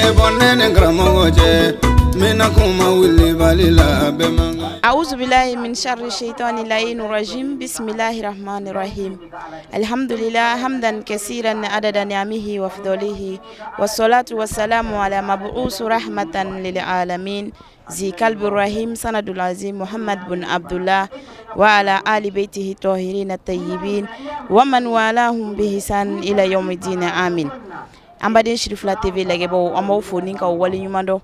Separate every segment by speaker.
Speaker 1: Bɔ ne ni karamɔgɔ cɛ n bɛna kuma wulibali la bɛɛ man kan.
Speaker 2: أعوذ بالله من شر الشيطان اللعين الرجيم بسم الله الرحمن الرحيم الحمد لله حمدا كثيرا عدد نعمه وفضله والصلاة والسلام على مبعوث رحمة للعالمين ذي قلب الرحيم سند العظيم محمد بن عبد الله وعلى آل بيته الطاهرين الطيبين ومن والاهم بإحسان إلى يوم الدين آمين. An baden Sirifila TV lajɛbaw, an b'aw fo ni k'aw waleɲuman dɔn,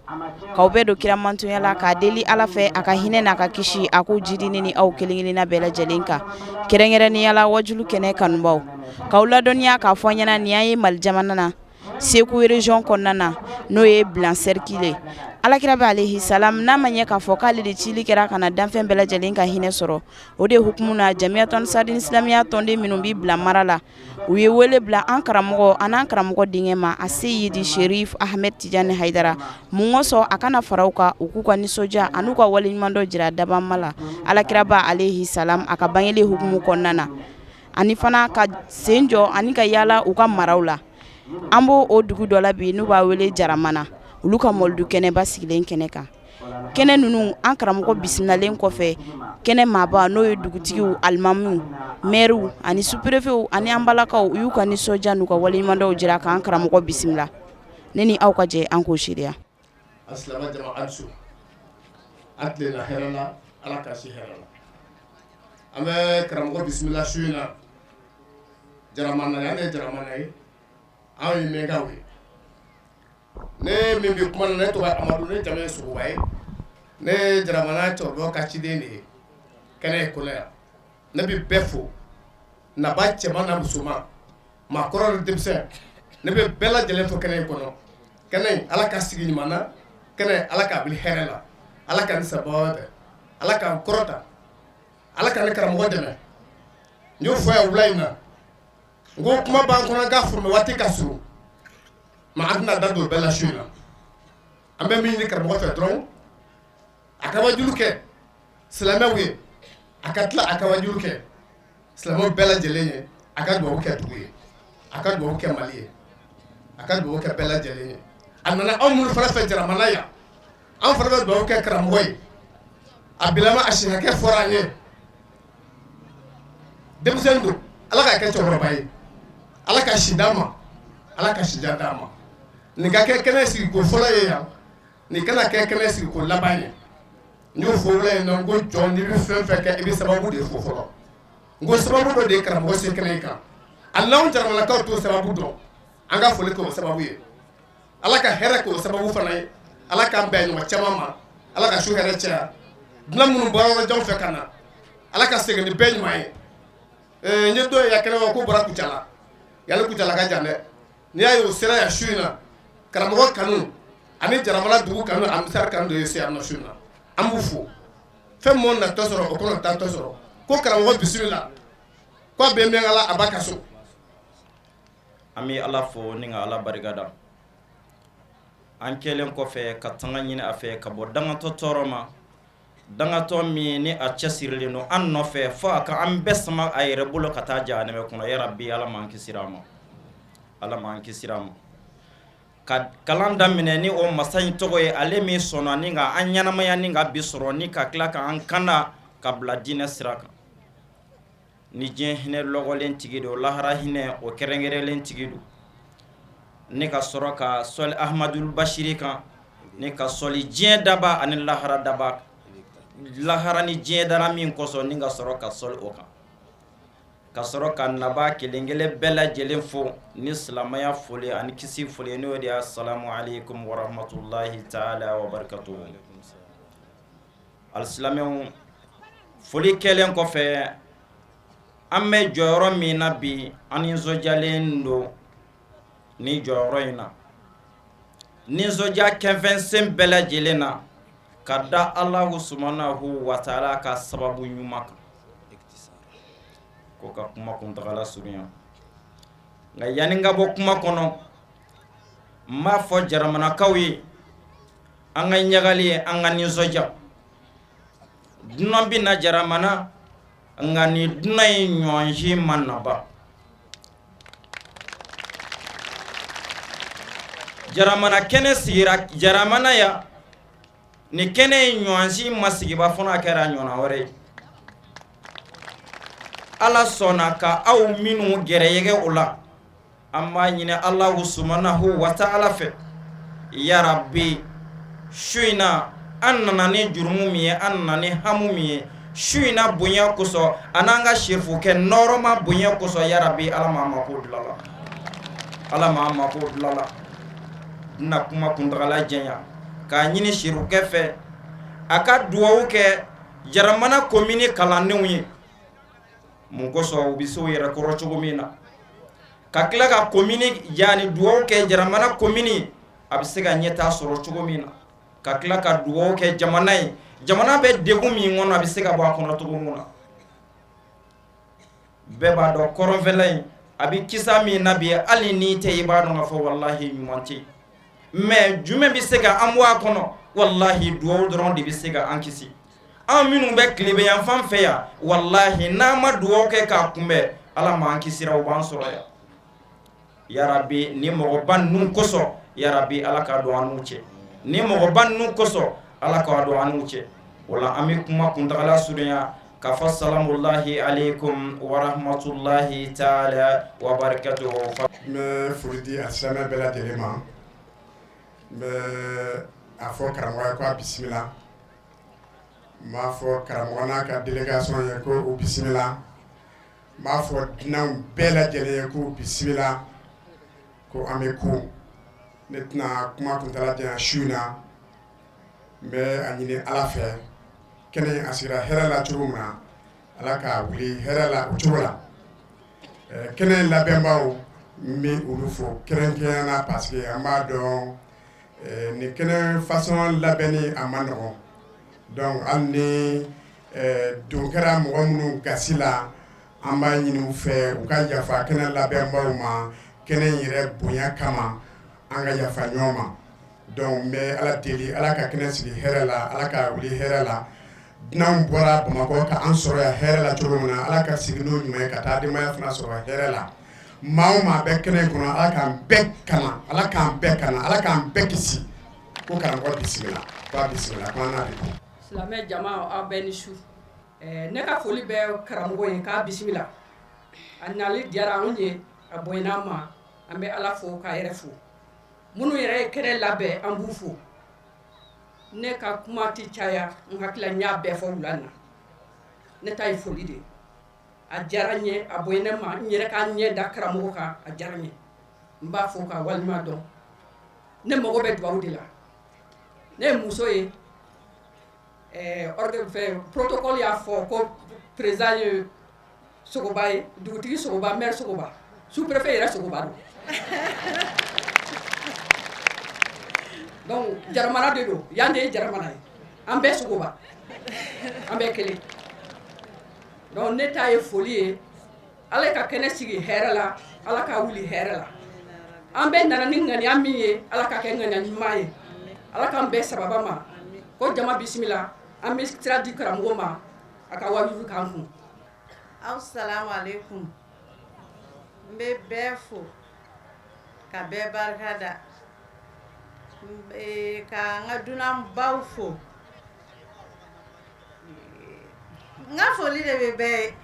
Speaker 2: k'aw bɛɛ don kira mantonya la, k'a deli Ala fɛ a ka hinɛ n'a ka kisi a k'o jidi ne ni aw kelen-kelenna bɛɛ lajɛlen kan, kɛrɛnkɛrɛnnenya la wajulu kɛnɛ kanubaw, k'aw ladɔnniya k'a fɔ ɲɛna nin y'an ye Mali jamana na, Segu région kɔnɔna na, n'o ye Bilan cercle ye. Alakira bɛ alayhi salam, n'a ma ɲɛ k'a fɔ k'ale de cili kɛra ka na danfɛn bɛɛ lajɛlen ka hinɛ sɔrɔ, o de hukumu na Jamiyatu Ansari Silamɛya tɔnden minnu bɛ Bilan mara la, u ye wele bila an karamɔgɔ an'an karamɔgɔ denkɛ ma, a Seyidi Sherif Ahmed Tijani Hayidara, mun kosɔn a ka na fara u kan, u k'u ka nisɔndiya an'u ka waleɲumandɔn jira dabama la alakiraba alayhi salam a ka bangeli hukumu kɔnɔna na, ani fana ka sen jɔ ani ka yaala u ka maraw la. An b'o o dugu dɔ la bi n'u b'a wele Jaramana, olu ka mɔlidu kɛnɛba sigilen kɛnɛ kan. Kɛnɛ ninnu, an karamɔgɔ bisimilalen kɔfɛ, kɛnɛ maaba n'o ye dugutigiw, alimamiw, mɛriw ani superefew ani an balakaw, u y'u ka nisɔndiya n'u ka waleɲumandɔnw jira k'an karamɔgɔ bisimila. Ne ni aw ka jɛ an k'o seereya.
Speaker 3: An silamɛ jama, a ni su, an tilenna hɛrɛ la, Ala ka si hɛrɛ la. An bɛ karamɔgɔ bisimila su in na Jaramana yan. Ne ye Jaramana ye, anw ye Miɲankaw ye. Ne min bɛ kuma na, ne tɔgɔ ye Amadu, ne jamu ye Sogoba ye. Ne ye Jaramana cɛkɔrɔbaw ka ciden de ye kɛnɛ in kɔnɔ yan. Ne bɛ bɛɛ fo, naba cɛman na musoman, maakɔrɔ ni denmisɛn, ne bɛ bɛɛ lajɛlen fo kɛnɛ in kɔnɔ. Kɛnɛ in, Ala ka sigi ɲuman na. Kɛnɛ in, Ala k'a bila hɛrɛ la. Ala ka ni sababu bɛn, Ala k'an kɔrɔta, Ala ka ne karamɔgɔ dɛmɛ. N y'o fɔ yan wula in na, n ko kuma b'an kɔnɔ, n k'a fɔ waati ka surun ma, an tɛna da don bɛɛ la su in na. An bɛ min ɲini karamɔgɔ fɛ dɔrɔn, a ka wajulu kɛ silamɛw ye, a ka tila a ka wajulu kɛ silamɛw bɛɛ lajɛlen ye, a ka dugawu kɛ dugu ye, a ka dugawu kɛ Mali ye, a ka dugawu kɛ bɛɛ lajɛlen ye. A nana anw minnu fana fɛ Jaramana yan, an fana bɛ dugawu kɛ karamɔgɔ ye. A bilama a si hakɛ fɔra an ye, denmisɛnnin don, Ala k'a kɛ cɛkɔrɔba ye, Ala ka si d'a ma, Ala ka sijan d'a ma. Nin ka kɛ kɛnɛ sigiko fɔlɔ ye yan, nin kana kɛ kɛnɛ sigiko laban ye. N y'o fɔ wula in na, n ko jɔn, n'i bɛ fɛn fɛn kɛ, i bɛ sababu de fo fɔlɔ. N ko sababu dɔ de ye karamɔgɔ se kɛnɛ in kan. Hali n'anw Jaramanakaw t'o sababu dɔn, an ka foli kɛ o sababu ye. Ala ka hɛrɛ k'o sababu fana ye. Ala k'an bɛn ɲɔgɔn caman ma. Ala ka su hɛrɛ caya. Dunan minnu bɔra yɔrɔ janw fɛ ka na, Ala ka segin ni bɛɛ ɲuman ye. N ye dɔ ye yan kɛnɛ ko bɔra Kucala. Yali Kucala ka jan dɛ. N'i y'a ye o sera yan su in na, karamɔgɔ kanu ani Jaramana dugu kanu, Ansar kanu de ye se yan nɔ su in na. An b'u fo. Fɛn min natɔ sɔrɔ, o kɔnɔ taatɔ sɔrɔ ko karamɔgɔ bisimila, ko a bɛ Miɲankala, a ba ka so.
Speaker 4: An bɛ Ala fo ni ka Ala barikada. An kɛlen kɔfɛ ka tanga ɲini a fɛ ka bɔ dangatɔ tɔɔrɔ ma, dangatɔ min ni a cɛsirilen don an nɔfɛ fo a ka an bɛɛ sama a yɛrɛ bolo ka taa jahanɛmɛ kɔnɔ. Ya rabi, Ala m'an kisira a ma, Ala m'an kisira a ma. Ka kalan daminɛ ni o masa in tɔgɔ ye, ale min sɔnna ni ka an ɲɛnamaya ni ka bi sɔrɔ ni ka tila ka an kanda ka bila diinɛ sira kan, ni diɲɛ hinɛ lɔgɔlen tigi don, lahara hinɛ o kɛrɛnkɛrɛnlen tigi don, ni ka sɔrɔ ka sɔli Ahmadul Bashiri kan, ni ka sɔli diɲɛ daba ani lahara daba, lahara ni diɲɛ dara min kosɔn, ni ka sɔrɔ ka sɔli o kan, ka sɔrɔ ka naba kelenkelen bɛɛ lajɛlen fo ni silamɛya foli ani kisi foli, n'o de ye assalamu alaikum warahmatullahi taala wa barakatuhu. Alisilamɛw, foli kɛlen kɔfɛ, an bɛ jɔyɔrɔ min na bi, an nisɔndiyalen don ni jɔyɔrɔ in na, nisɔndiya kɛnfɛnsen bɛɛ lajɛlen na, ka da Alahu subhanahu wa taala ka sababu ɲuman kan. Ko ka kuma kuntagala surunya, nka yanni ka bɔ kuma kɔnɔ, n b'a fɔ Jaramanakaw ye, an ka ɲagali ye, an ka nisɔndiya. Dunan bɛ na Jaramana, nka nin dunan in ɲɔgɔn si ma naba. Jaramana kɛnɛ sigira Jaramana yan. Nin kɛnɛ in ɲɔgɔn si ma sigiba fo n'a kɛra ɲɔgɔnna wɛrɛ ye. Ala sɔnna ka aw minnu gɛrɛyɛgɛ o la, an b'a ɲini Alahu subahanahu wa taala fɛ, yarabi, su in na an nana ni jurumu min ye, an nana ni hamu min ye, su in na bonya kosɔn, a n'an ka sirifukɛ nɔrɔma bonya kosɔn, yarabi, Ala m'an mako dilan la, Ala m'an mako dilan la. N na kuma kuntagala janya k'a ɲini sirifukɛ fɛ a ka dugawu kɛ Jaramana komini kalandenw ye. Mun kosɔn? U bɛ se u yɛrɛ kɔrɔ cogo min na, ka tila ka komini yaani dugawu kɛ Jaramana komini a bɛ se ka ɲɛtaa sɔrɔ cogo min na, ka tila ka dugawu kɛ jamana ye, jamana bɛ degun min kɔnɔ, a bɛ se ka bɔ a kɔnɔ cogo min na. Bɛɛ b'a dɔn kɔrɔnfɛla in a bɛ kisa min na bi, hali n'i tɛ, i b'a dɔn k'a fɔ walahi ɲuman tɛ. Mais jumɛn bɛ se ka an bɔ a kɔnɔ? Walahi, dugawu dɔrɔn de bɛ se ka an kisi. An minnu bɛ tilebin yanfan fɛ yan, walahi, n'an ma dugawu kɛ k'a kunbɛn, Ala m'an kisira, u b'an sɔrɔ yan. Yarabi, ni mɔgɔba ninnu kosɔn, yarabi, Ala k'a don an n'u cɛ. Ni mɔgɔba ninnu kosɔn, Ala k'a don an n'u cɛ. O la, an bɛ kuma kuntagala surunya k'a fɔ salamulahi aleykum warahmatulahi taala wa barakatuhu.
Speaker 3: N bɛ foli di a silamɛ bɛɛ lajɛlen ma. N bɛ a fɔ karamɔgɔ ye ko a bisimila. N b'a fɔ karamɔgɔ n'a ka délégation ye ko u bisimila. N b'a fɔ dunanw bɛɛ lajɛlen ye k'u bisimila, ko an bɛ ko ne tɛna kuma kuntala janya su in na. N bɛ a ɲini Ala fɛ, kɛnɛ a sigira hɛrɛ la cogo min na, Ala k'a wuli hɛrɛ la o cogo la. Kɛnɛ labɛnbaw, n bɛ olu fo kɛrɛnkɛrɛnya na, parce que an b'a dɔn nin kɛnɛ façon labɛnni a ma nɔgɔn. Donc hali ni don kɛra mɔgɔ minnu gasi la, an b'a ɲini u fɛ u ka yafa kɛnɛ labɛnbaw ma. Kɛnɛ in yɛrɛ bonya kama, an ka yafa ɲɔgɔn ma. Donc n bɛ Ala deli, Ala ka kɛnɛ sigi hɛrɛ la, Ala ka wuli hɛrɛ la. Dunanw bɔra Bamakɔ ka an sɔrɔ yan hɛrɛ la cogo min na, Ala ka segin n'o ɲuman ye ka taa denbaya fana sɔrɔ hɛrɛ la. Maa o maa bɛ kɛnɛ in kɔnɔ, Ala k'an bɛɛ kana, Ala k'an bɛɛ kana, Ala k'an bɛɛ kisi. Ko karamɔgɔ bisimila, ko a bisimila, ko an n'a bɛ.
Speaker 5: Silamɛ jama, aw bɛɛ ni su. Ne ka foli bɛ karamɔgɔ ye k'a bisimila. A nali diyara anw ye, a bonyana an ma. An bɛ Ala fo k'a yɛrɛ fo. Minnu yɛrɛ ye kɛnɛ labɛn, an b'u fo. Ne ka kuma tɛ caya, n hakili n y'a bɛɛ fɔ wula na. Ne ta ye foli de ye. A diyara n ye, a bonya ne ma. N yɛrɛ ka ɲɛ da karamɔgɔ kan, a diyara n ye. N b'a fo k'a walima dɔn. Ne mago bɛ dugawu de la. Ne ye muso ye, fɛ protocole y'a fɔ ko président ye sogoba ye, dugutigi sogoba, maire sogoba, sous-préfet yɛrɛ sogoba don. Donc Jaramana de don, yan de ye Jaramana ye. An bɛɛ sogoba, an bɛɛ kelen. Donc ne ta ye foli ye. Ala ka kɛnɛ sigi hɛrɛ la, Ala ka wuli hɛrɛ la. An bɛɛ nana ni ŋaniya min ye, Ala ka kɛ ŋaniya ɲuman ye, Ala k'an bɛɛ sababa ma. Ko jama bisimila. An bɛ sira di karamɔgɔ ma a ka wajibi k'an kun.
Speaker 6: Aw salamu aleykum. N bɛ bɛɛ fo ka bɛɛ barika da, ka n ka dunanbaw fo. N ka foli de bɛ bɛɛ ye,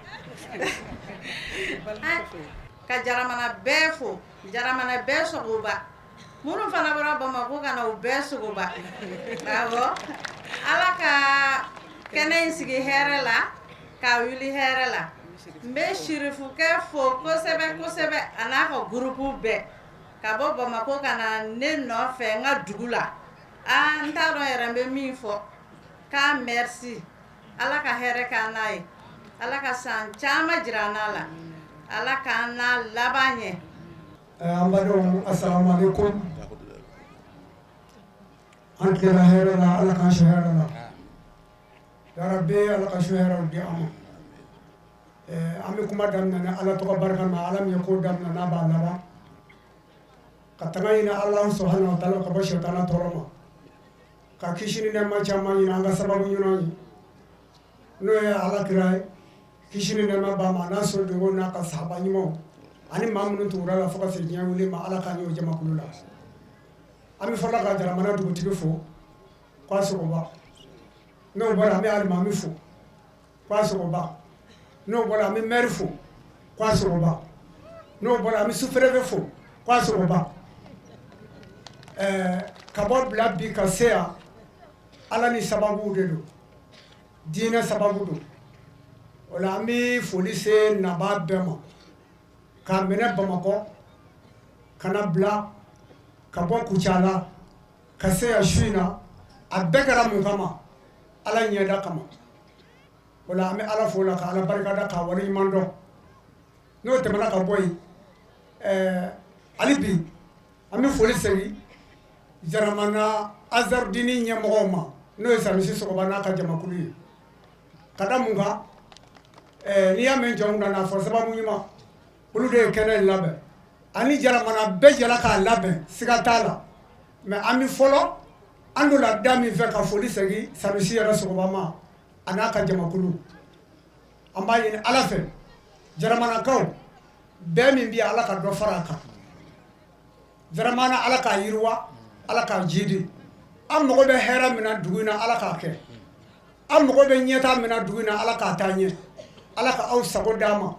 Speaker 6: ka Jaramana bɛɛ fo, Jaramana bɛɛ sogoba, minnu fana bɔra Bamakɔ ka na, u bɛɛ sogoba. Awɔ, Ala ka kɛnɛ in sigi hɛrɛ la, ka wuli hɛrɛ la. N bɛ sirifukɛ fo kosɛbɛ kosɛbɛ, a n'a ka groupe bɛɛ ka bɔ Bamakɔ ka na ne nɔfɛ n ka dugu la. Aa, n t'a dɔn yɛrɛ n bɛ min fɔ k'a merci. Ala ka hɛrɛ k'an n'a ye, Ala ka san caman jira an n'a la, Ala k'an n'a laban ɲɛ.
Speaker 7: An badenw, asalaamaaleykum. An tilela hɛrɛ la, Ala k'an si hɛrɛ la. Yarabi, Ala ka su hɛrɛw di an ma. An bɛ kuma daminɛ ni Ala tɔgɔ barika ma, Ala min ye ko daminɛ n'a b'a laban, ka tanga ɲini Ala subahana wa taala ka bɔ sɛtana tɔɔrɔ ma, ka kisi ni nɛɛma caman ɲini an ka sababu ɲuman ye, n'o ye Ala kira ye, kisi ni nɛɛma b'a ma, n'a sodenw n'a ka sahaba ɲumanw ani maa minnu tugura la fo ka se diɲɛ wuli ma. Ala k'an y'o jamakulu la. An bɛ fɔlɔ ka Jaramana dugutigi fo k'a sogoba. N'o bɔra, an bɛ alimami fo k'a sogoba. N'o bɔra, an bɛ maire fo k'a sogoba. N'o bɔra, an bɛ sous-préfet fo k'a sogoba. Ɛɛ, ka bɔ bila bi ka se yan, Ala ni sababu de don, diinɛ sababu don. O la, an bɛ foli se nabaa bɛɛ ma, k'a minɛ Bamakɔ ka na bila ka bɔ Kucala ka se yan su in na. A bɛɛ kɛra mun kama? Ala ɲɛda kama. O la, an bɛ Ala fo la, ka Ala barikada, k'a waleɲuman dɔn. N'o tɛmɛna ka bɔ yen, ɛɛ, hali bi an bɛ foli segin Jaramana Azarudini ɲɛmɔgɔw ma, n'o ye Sanusi Sogoba n'a ka jamakulu ye. Ka da mun kan? Ɛɛ, n'i y'a mɛn jɔn nana fɔ sababu ɲuman, olu de ye kɛnɛ in labɛn. Ani Jaramana bɛɛ jɛra k'a labɛn, siga t'a la. Mais an bɛ fɔlɔ, an donna da min fɛ, ka foli segin Sanusi yɛrɛ Sogoba ma, a n'a ka jamakulu. An b'a ɲini Ala fɛ, Jaramanakaw bɛɛ min bɛ, Ala ka dɔ fara a kan. Jaramana, Ala k'a yiriwa, Ala k'a jidi. An mago bɛ hɛrɛ min na dugu in na, Ala k'a kɛ. An mago bɛ ɲɛta min na dugu in na, Ala k'a taa ɲɛ. Ala ka aw sago d'an ma.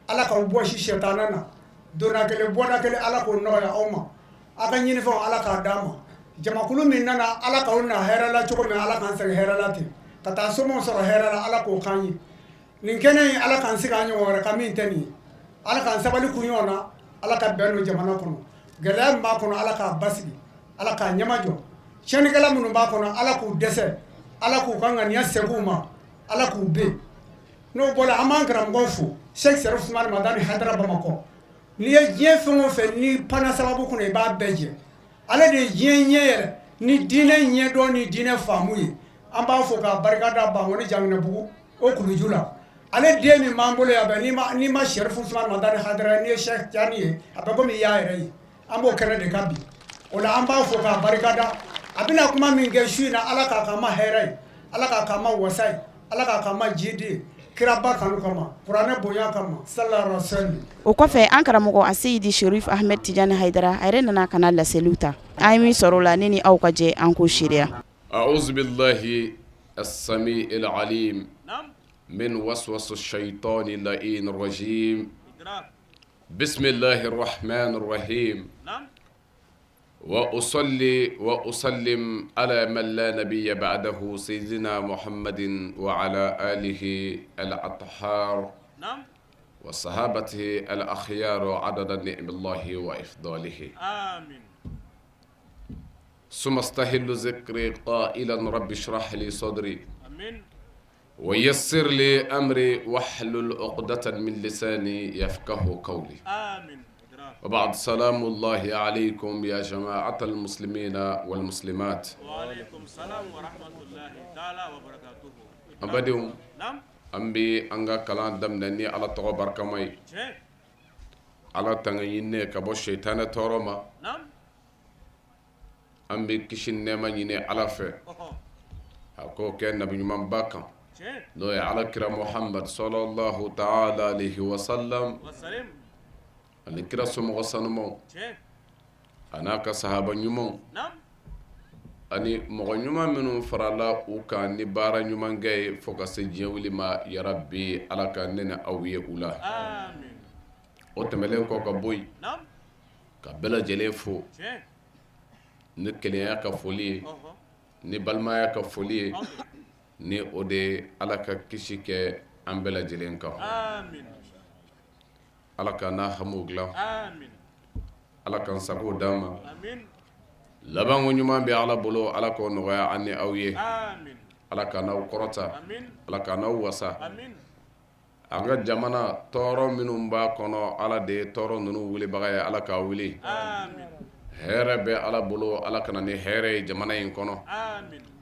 Speaker 7: Ala k'aw bɔsi sɛtanɛ na. Donna kelen, bɔda kelen, Ala k'o nɔgɔya aw ma. Aw ka ɲinifɛnw, Ala k'a d'an ma. Jamakulu min nana, Ala k'aw na hɛrɛ la cogo min, Ala k'an segin hɛrɛ la ten, ka taa somaw sɔrɔ hɛrɛ la. Ala k'o k'an ye. Nin kɛnɛ in, Ala k'an sigi an ɲɔgɔn wɛrɛ ka min tɛ nin ye. Ala k'an sabali kun ɲɔgɔn na. Ala ka bɛn don jamana kɔnɔ. Gɛlɛya min b'a kɔnɔ, Ala k'a basigi, Ala k'a ɲɛmajɔ. Tiɲɛnikɛla minnu b'a kɔnɔ, Ala k'u dɛsɛ, Ala k'u ka ŋaniya segin u ma, Ala k'u ben. N'o bɔra, an b'an karamɔgɔ fo, Sɛki Sɛrifu Usumani Madani Hayidara Bamakɔ. N'i ye diɲɛ fɛn o fɛn, n'i panna sababu kunna, i b'a bɛɛ jɛ. Ale de ye diɲɛ ɲɛ yɛrɛ ni diinɛ ɲɛdɔn ni diinɛ faamu ye. An b'a fo k'a barikada Bankoni Janginɛbugu o kuluju la. Ale den min b'an bolo yan bɛɛ, n'i ma Sɛrifu Usumani Madani Hayidara, n'i ye Sɛki Tijani ye, a bɛ komi i y'a yɛrɛ ye. An b'o kɛnɛ de kan bi. O la, an b'a fo k'a barikada. A bɛna kuma min kɛ su in na, Ala k'a k'an ma hɛrɛ ye, Ala k'a k'an ma wasa ye, Ala k'a k'an ma jidi ye, kiraba kanu kama, kuranɛ bonya kama, sallallahu alaihi wasallam.
Speaker 2: O kɔfɛ, an karamɔgɔ Aseyidi Sherif Ahmed Tijani Hayidara, a yɛrɛ nana ka na laseliw ta. An ye min sɔrɔ o la, ne ni aw ka jɛ an k'o seereya.
Speaker 8: أعوذ بالله السميع العليم من وسوس الشيطان اللعين الرجيم. بسم الله الرحمن الرحيم، وأصلي وأسلم على من لا نبي بعده، سيدنا محمد وعلى آله الأطهار وصحابته الأخيار عدد نعم الله وإفضاله. آمين. ثم استهل ذكري قائلا: رب اشرح لي صدري ويسر لي أمري واحلل عقدة من لساني يفقه قولي. آمين. وبعد، سلام الله عليكم يا جماعة المسلمين والمسلمات.
Speaker 9: وعليكم السلام ورحمة الله تعالى وبركاته.
Speaker 8: An badenw, an bɛ an ka kalan daminɛ ni Ala tɔgɔ barikama ye, Ala tanga ɲini ka bɔ sɛtanɛ tɔɔrɔ ma. An bɛ kisi nɛɛma ɲini Ala fɛ, a k'o kɛ nabi ɲumanba kan, n'o ye Ala kira Muhamad sallallahu taala alayhi wa sallam, ani kira somɔgɔ sanumaw, a n'a ka sahaba ɲumanw, ani mɔgɔ ɲuman minnu farala u kan ni baara ɲumankɛ ye fo ka se diɲɛ wuli ma. Yarabi, Ala ka ne ni aw ye u la. O tɛmɛlen kɔ ka bɔ yen, ka bɛɛ lajɛlen fo ni kelenya ka foli ye, ni balimaya ka foli ye, ni o de ye Ala ka kisi kɛ an bɛɛ lajɛlen kan. Ala ka n'a hamiw dilan, Ala k'an sago d'an ma. Labanko ɲuman bɛ Ala bolo, Ala k'o nɔgɔya an ni aw ye. Ala ka n'aw kɔrɔta, Ala ka n'aw wasa. An ka jamana, tɔɔrɔ minnu b'a kɔnɔ, Ala de ye tɔɔrɔ ninnu wulibaga ye, Ala k'a wuli. Hɛrɛ bɛ Ala bolo, Ala ka na ni hɛrɛ ye jamana in kɔnɔ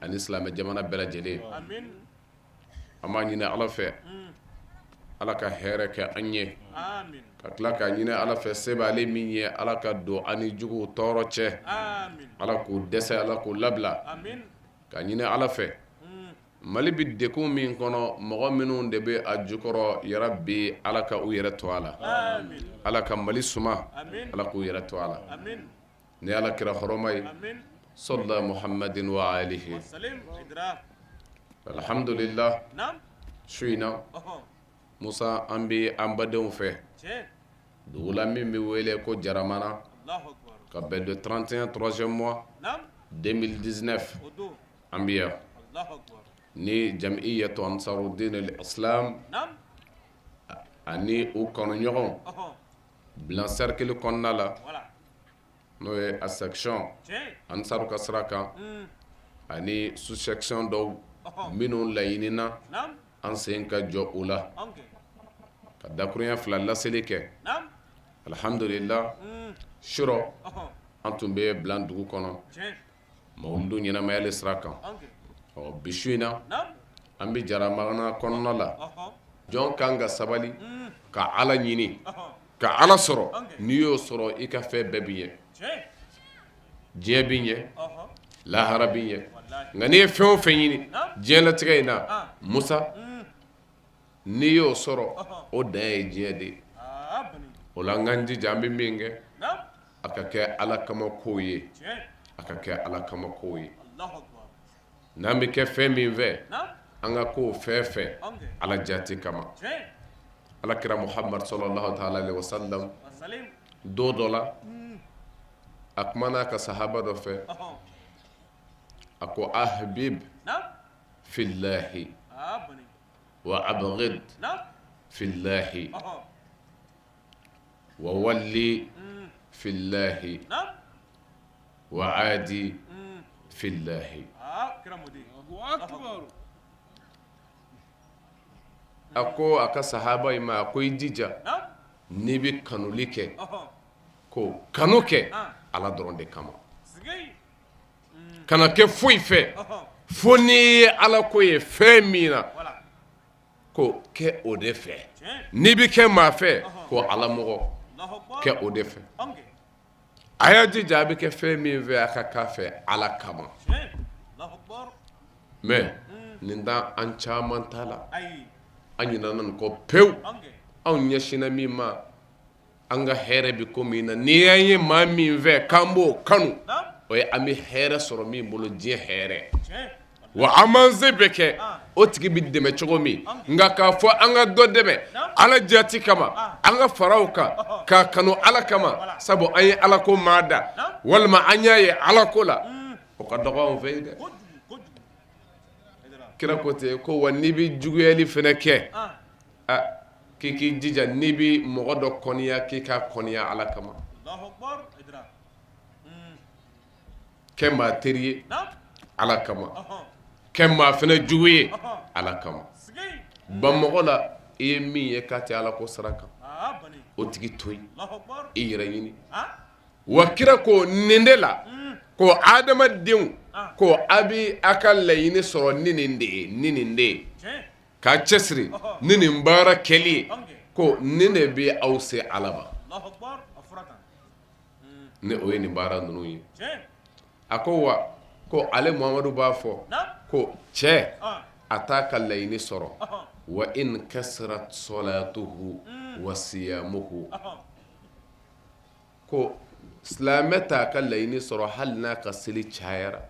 Speaker 8: ani silamɛ jamana bɛɛ lajɛlen. An b'a ɲini Ala fɛ, Ala ka hɛrɛ kɛ an ye, ka tila k'a ɲini Ala fɛ, se b'ale min ye, Ala ka don an ni juguw tɔɔrɔ cɛ, Ala k'u dɛsɛ, Ala k'u labila. Ka ɲini Ala fɛ, Mali bɛ degun min kɔnɔ, mɔgɔ minnu de bɛ a jukɔrɔ, yarabi, Ala ka u yɛrɛ to a la. Ala ka Mali suma, Ala k'u yɛrɛ to a la. Ni Ala kira hɔrɔma ye sɔla muhamadin wa alihi alhamdulila su in na Musa an bɛ an badenw fɛ dugu la min bɛ wele ko Jaramana ka bɛn le 31 troisième mois 2019 an bɛ yan ni jamiyatu ansarudin al-islam ani u kanuɲɔgɔnw Bilan cercle kɔnɔna la n'o ye a section ansaru ka sira kan ani sous section dɔw minnu laɲinina an sen ka jɔ u la ka dakurunya fila laseli kɛ alihamdulila surɔ an tun bɛ Bilan dugu kɔnɔ mawuludu ɲɛnamayali sira kan ɔ bi su in na an bɛ Jaramana kɔnɔna la jɔn kan ka sabali ka Ala ɲini ka Ala sɔrɔ n'i y'o sɔrɔ i ka fɛn bɛɛ bɛ ɲɛ diɲɛ bɛ ɲɛ lahara bɛ ɲɛ nka n'i ye fɛn o fɛn ɲini diɲɛlatigɛ in na Musa n'i y'o sɔrɔ o dan ye diɲɛ de ye o la an k'an jija an bɛ min kɛ a ka kɛ Ala kama ko ye a ka kɛ Ala kama ko ye n'an bɛ kɛ fɛn min fɛ an ka k'o fɛn fɛ Ala jati kama Ala kira Muhamadu salalahu taala alehi wasalam don dɔ la a kumana a ka sahaba dɔ fɛ a ko ahbib filahi wa abghid filahi wa wali filahi wa adi filahi a ko a ka sahaba in ma a ko i jija n'i bɛ kanuli kɛ ko kanu kɛ Ala dɔrɔn de kama kana kɛ foyi fɛ fo n'i ye Ala ko ye fɛn min na ko kɛ o de fɛ n'i bɛ kɛ maa fɛ ko Ala mɔgɔ kɛ o de fɛ a y'a jija a bɛ kɛ fɛn min fɛ a ka k'a fɛ Ala kama mais nin t'an caman ta la an ɲinɛna nin kɔ pewu anw ɲɛsinna min ma an ka hɛrɛ bɛ ko min na n'i y'an ye maa min fɛ k'an b'o kanu o ye an bɛ hɛrɛ sɔrɔ min bolo diɲɛ hɛrɛ wa an b'an se bɛɛ kɛ o tigi bɛ dɛmɛ cogo min nka k'a fɔ an ka dɔ dɛmɛ Ala jati kama an ka fara o kan k'a kanu Ala kama sabu an ye Ala ko maa da walima an y'a ye Ala ko la o ka dɔgɔ anw fɛ yen dɛ kira ko ten ko wa n'i bɛ juguyali fana kɛ k'i k'i jija n'i bɛ mɔgɔ dɔ kɔniya k'i k'a kɔniya Ala kama kɛ maa teri ye Ala kama kɛ maa fana jugu ye Ala kama ban mɔgɔ la i ye min ye k'a tɛ Ala ko sira kan o tigi to yen i yɛrɛ ɲini wa kira ko nin de la ko adamadenw ko a bɛ a ka laɲini sɔrɔ ni nin de ye ni nin de ye k'a cɛsiri ni nin baara kɛli ye ko nin de bɛ aw se Ala ma ni o ye nin baara ninnu ye a ko wa ko ale Muhamadu b'a fɔ ko cɛ a t'a ka laɲini sɔrɔ wa in kasurat salatuhu wa siyamuhu ko silamɛ t'a ka laɲini sɔrɔ hali n'a ka seli cayara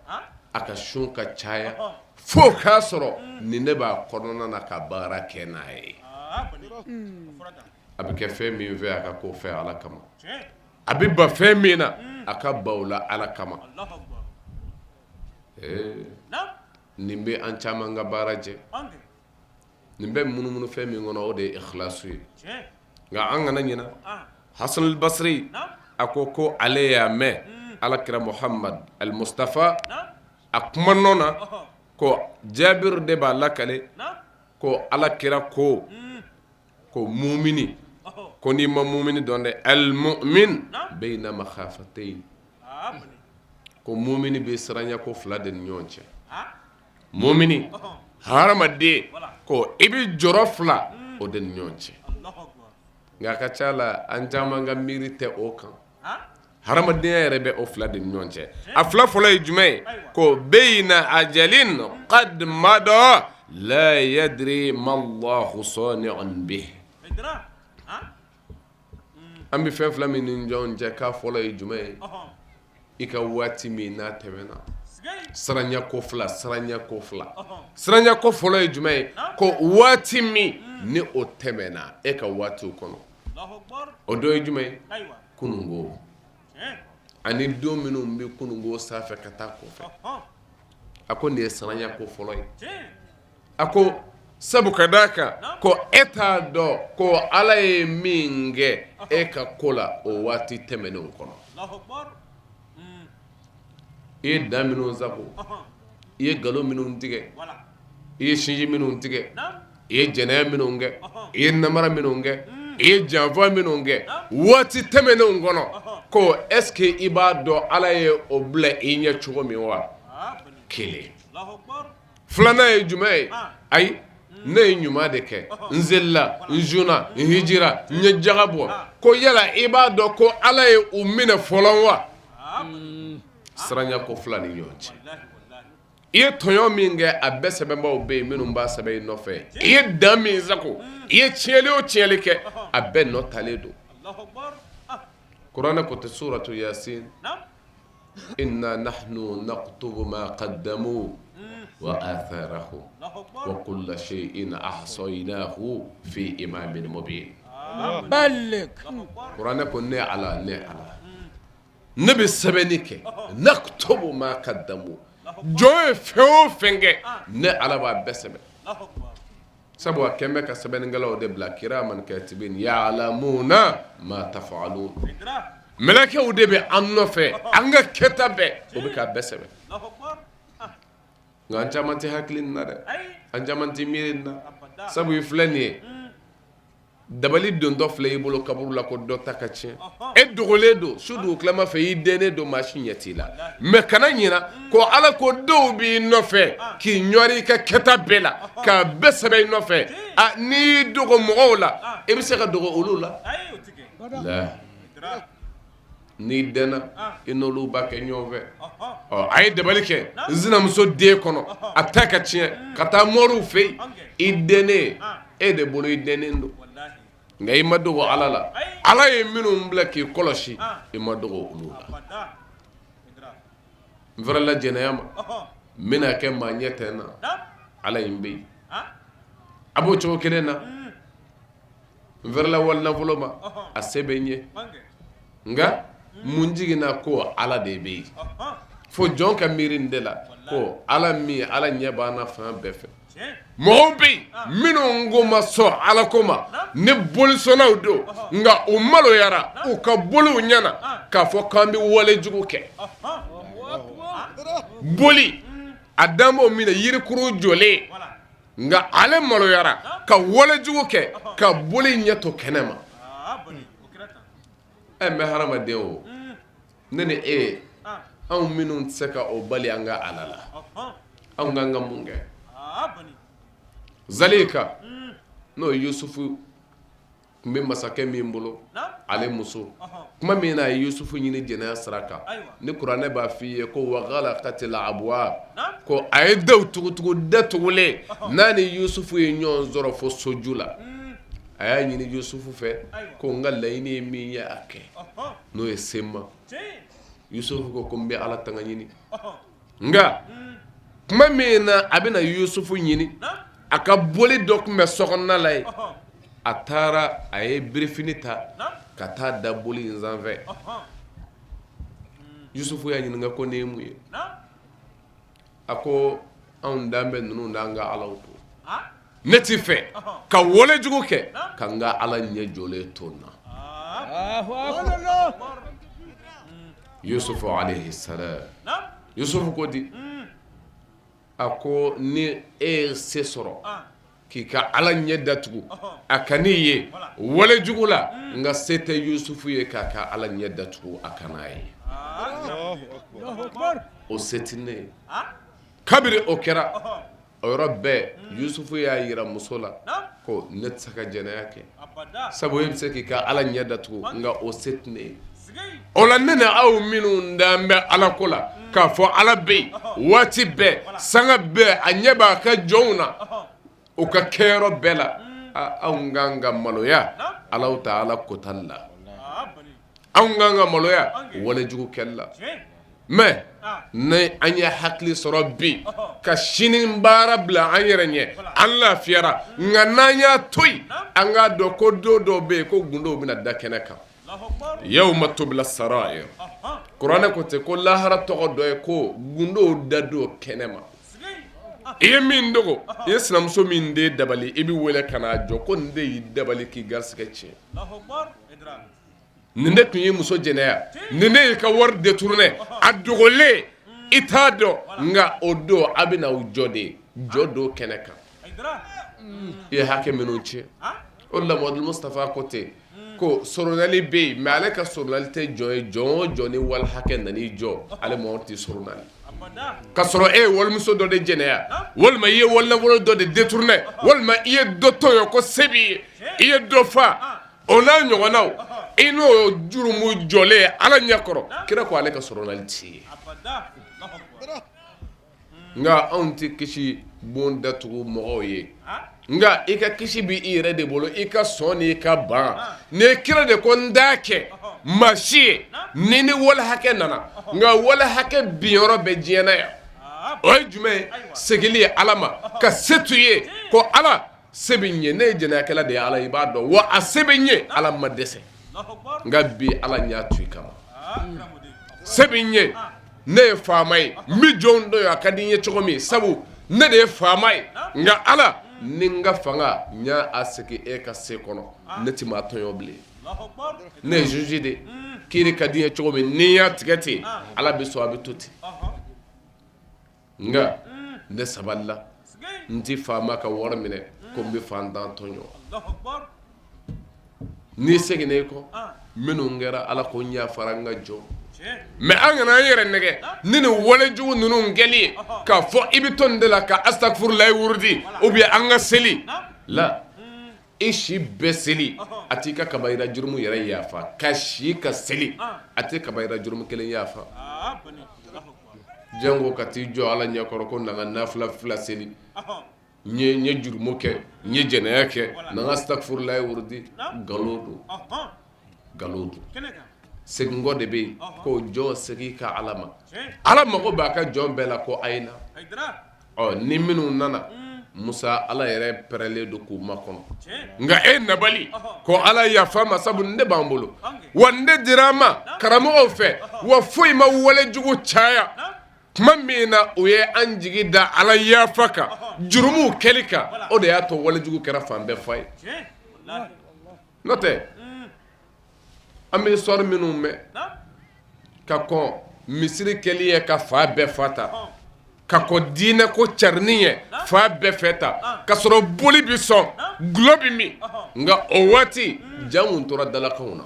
Speaker 8: a ka sun ka caya fo k'a sɔrɔ nin de b'a kɔnɔna na ka baara kɛ n'a ye a bɛ kɛ fɛn min fɛ a ka k'o fɛ Ala kama a bɛ ban fɛn min na a ka ban o la Ala kama ee nin bɛ an caman ka baara jɛ nin bɛ munumunu fɛn min kɔnɔ o de ye ikhlasu ye nka an kana ɲina Hasan al-Basri a ko ko ale y'a mɛn Alakira Muhamad al-Mustafa a kuma nɔ na ko Jabir de b'a lakale ko Alakira ko ko mumini ko n'i ma mumini dɔn dɛ al-mu'min bayna makhafatayn ko mumini bɛ siranya ko fila de ni ɲɔgɔn cɛ mumini hadamaden ko i bɛ jɔrɔ fila o de ni ɲɔgɔn cɛ nka a ka ca la an caman ka miiri tɛ o kan hadamadenya yɛrɛ bɛ o fila de ni ɲɔgɔn cɛ a fila fɔlɔ ye jumɛn ye ko bayna ajalin qad mada la yadri ma Allahu sani'un bihi an bɛ fɛn fila min ni ɲɔgɔn cɛ k'a fɔlɔ ye jumɛn ye I ka waati min n'a tɛmɛna. Siranya ko fila, siranya ko fila. Siranya ko fɔlɔ ye jumɛn ye? Ko waati min ni o tɛmɛna e ka waatiw kɔnɔ. O dɔ ye jumɛn ye? Kununko ani don minnu bɛ kununko sanfɛ ka taa kɔfɛ. A ko nin ye siranya ko fɔlɔ ye. A ko sabu ka d'a kan ko e t'a dɔn ko Ala ye min kɛ e ka ko la o waati tɛmɛnenw kɔnɔ. I ye dan minnu sago, i ye nkalon minnu tigɛ, i ye sinji minnu tigɛ, i ye jɛnɛya minnu kɛ, i ye namara minnu kɛ, i ye janfa minnu kɛ waati tɛmɛnenw kɔnɔ, ko est ce que i b'a dɔn Ala ye o bila i ɲɛ cogo min wa? Kelen. Filanan ye jumɛn ye? Ayi, ne ye ɲuman de kɛ, n selila, n sunna, n hijira, n ye jaga bɔ. Ko yala i b'a dɔn ko Ala ye u minɛ fɔlɔ wa? Siranya ko fila ni ɲɔgɔn cɛ. I ye tɔɲɔ min kɛ, a bɛɛ sɛbɛnbaaw bɛ yen minnu b'a sɛbɛn i nɔfɛ. I ye dan min sago, i ye tiɲɛli o tiɲɛli kɛ, a bɛɛ nɔ talen don. Kuranɛ ko ten suratu yasin inna nahnu naktubu ma qaddamu wa atharahum wa kulla shay'in ahsaynahu fi imamin mubin. Kuranɛ ko ne Ala, ne Ala, ne bɛ sɛbɛnni kɛ naktubu ma qaddamu, jɔn ye fɛn o fɛn kɛ ne Ala b'a bɛɛ sɛbɛn. Sabu a kɛn bɛ ka sɛbɛnnikɛlaw de bila kiraman katibin ya'lamuna ma taf'alun, mɛlɛkɛw de bɛ an nɔfɛ an ka kɛta bɛɛ o bɛ k'a bɛɛ sɛbɛn. Nka an caman tɛ hakili nin na dɛ, an caman tɛ miiri nin na, sabu i filɛ nin ye Dabali dontɔ filɛ i bolo kaburu la ko dɔ ta ka tiɲɛ e dogolen don su dugutilama fɛ i dennen don maa si ɲɛ t'i la mais kana ɲina ko Ala ko dɔw b'i nɔfɛ k'i ɲɔri i ka kɛta bɛɛ la k'a bɛɛ sɛbɛn i nɔfɛ n'i y'i dogo mɔgɔw la i bɛ se ka dogo olu la n'i dɛnna i n'olu b'a kɛ ɲɔgɔn fɛ ɔ a ye dabali kɛ n sinamuso den kɔnɔ a ta ka tiɲɛ ka taa moriw fɛ yen i dɛnnen e de bolo i dɛnnen don nka i ma dogo Ala la Ala ye minnu bila k'i kɔlɔsi i ma dogo olu la n fɛrɛla jɛnɛya ma n bɛna kɛ maa ɲɛ tɛ n na Ala in bɛ yen a b'o cogo kelen na n fɛrɛla wali nafolo ma a se bɛ n ye nka mun jiginna ko Ala de bɛ yen fo jɔn ka miiri nin de la ko Ala min Ala ɲɛ b'an na fan bɛɛ fɛ mɔgɔw bɛ yen minnu ko ma sɔn Ala ko ma ni bolisɔnnaw don nka u maloyara u ka boliw ɲɛna k'a fɔ k'an bɛ walejugu kɛ boli a danb'o min na yirikuru jɔlen nka ale maloyara ka walejugu kɛ ka boli ɲɛ to kɛnɛ ma ɛ mais hadamaden o ne ni e anw minnu tɛ se ka o bali an ka Ala la anw ka kan ka mun kɛ Zalika n'o ye Yusufu tun bɛ masakɛ min bolo ale muso tuma min na a ye Yusufu ɲini jɛnɛya sira kan ni kuranɛ b'a fɔ i ye ko wa galakatil abuwab ko a ye daw tugutugu da tugulen n'a ni Yusufu ye ɲɔgɔn sɔrɔ fo soju la a y'a ɲini Yusufu fɛ ko n ka laɲini ye min ye a kɛ n'o ye se n ma Yusufu ko n bɛ Ala tanga ɲini nka tuma min na a bɛna Yusufu ɲini a ka boli dɔ tun bɛ sokɔnɔna la yen a taara a ye birifini ta ka taa da boli in sanfɛ Yusufu y'a ɲininka ko nin ye mun ye a ko anw dan bɛ ninnu n'an ka alaw to ne t'i fɛ ka walejugu kɛ ka n ka ala ɲɛ jɔlen to n na Yusufu alayhi salam Yusufu ko di a ko ni e ye se sɔrɔ k'i ka ala ɲɛ datugu a kan'i ye walejugu la nka se tɛ Yusufu ye k'a ka ala ɲɛ datugu a kan'a ye o se tɛ ne ye kabini o kɛra o yɔrɔ bɛɛ Yusufu y'a jira muso la ko ne tɛ se ka jɛnɛya kɛ sabu e bɛ se k'i ka ala ɲɛ datugu nka o se tɛ ne ye o la ne ni aw minnu dan bɛ ala ko la k'a fɔ ala bɛ yen waati bɛɛ sanga bɛɛ a ɲɛ b'a ka jɔnw na u ka kɛyɔrɔ bɛɛ la anw kan ka maloya Alahu taala kotali la anw kan ka maloya walejugu kɛli la. Mais ni an ye hakili sɔrɔ bi ka sini baara bila an yɛrɛ ɲɛ, an lafiyara. Nka n'an y'a to yen, an k'a dɔn ko don dɔw bɛ yen ko gundow bɛna da kɛnɛ kan. Yawma tubla sarair, kuranɛ ko ten ko lahara tɔgɔ dɔ ye ko gundow da don kɛnɛ ma. I ye min dogo, i ye sinamuso min den dabali, i bɛ wele ka n'a jɔ ko nin de y'i dabali k'i garisɛgɛ tiɲɛ, nin de tun ye muso jɛnɛya, nin de y'i ka wari détourné a dogolen, i t'a dɔn. Nka o don a bɛ na u jɔ de jɔ don kɛnɛ kan, i ye hakɛ minnu tiɲɛ. O de la Mamadu Mustafa ko ten ko soronali bɛ yen, mais ale ka soronali tɛ jɔn ye. Jɔn o jɔn ni wali hakɛ nan'i jɔ, ale Mamadu tɛ soronali ka sɔrɔ e ye walimuso dɔ de jɛnɛya, walima i ye walinafolo dɔ de détourné, walima i ye dɔ tɔɲɔ ko se b'i ye, i ye dɔ fa, o n'a ɲɔgɔnnaw, i n'o jurumu jɔlen Ala ɲɛ kɔrɔ, kira ko ale ka soronali t'i ye. Nka anw tɛ kisi bon datugu mɔgɔw ye, nka i ka kisi bɛ i yɛrɛ de bolo, i ka sɔn ni i ka ban. Ni kira de ko n t'a kɛ maa si ye ni ni wali hakɛ nana. Nka wali hakɛ binyɔrɔ bɛ diɲɛ na yan, o ye jumɛn ye? Seginni ye Ala ma ka se to i ye ko Ala se bɛ n ye, ne ye jɛnɛyakɛla de ye, Ala i b'a dɔn wa a se bɛ n ye, Ala ma dɛsɛ. Nka bi Ala n y'a to i kama, se bɛ n ye, ne ye faama ye, n bɛ jɔn dɔn a ka di n ye cogo min, sabu ne de ye faama ye. Nka Ala ni n ka fanga n y'a segin e ka se kɔnɔ, ne tɛ maa tɔɲɔ bilen, ne ye juge de ye, kiiri ka di n ye cogo min, ni n y'a tigɛ ten, Ala bɛ sɔn, a bɛ to ten. Nka ne sabalila, n tɛ faama ka wari minɛ ko n bɛ faantan tɔɲɔ. N'i seginna i kɔ, minnu kɛra, Ala ko n yafara n ka jɔn. Mais an kana an yɛrɛ nɛgɛ ni nin walejugu ninnu kɛli ye k'a fɔ i bɛ to nin de la ka astagfurulayi wurudi ou bien an ka seli la, i si bɛɛ seli a t'i ka kabayira jurumu yɛrɛ yafa, ka si ka seli a tɛ kabayira jurumu kelen yafa. Janko ka t'i jɔ Ala ɲɛkɔrɔ ko na n ka nafila fila seli, n ye jurumu kɛ, n ye jɛnɛya kɛ, na n ka astagfurulayi wurudi. Nkalon don, nkalon don. Seginkɔ de bɛ yen ko jɔn segin ka Ala ma. Ala mago b'a ka jɔn bɛɛ la ko a ye na. Ɔ ni minnu nana Musa, Ala yɛrɛ pɛrɛlen don k'u makɔnɔ. Nka e nabali ko Ala yafa ma, sabu ne b'an bolo wa ne dira an ma karamɔgɔw fɛ, wa foyi ma walejugu caya tuma min na u ye an jigi da Ala yafa kan jurumuw kɛli kan, o de y'a to walejugu kɛra fan bɛɛ fa ye. N'o tɛ, an bɛ histoire minnu mɛn ka kɔn misiri kɛli ye ka fan bɛɛ fa ta, ka kɔn diinɛ ko carinni ye fan bɛɛ fɛ ta, ka sɔrɔ boli bɛ sɔn, dɔlɔ bɛ min. Nka o waati ja kun tora dalakanw na,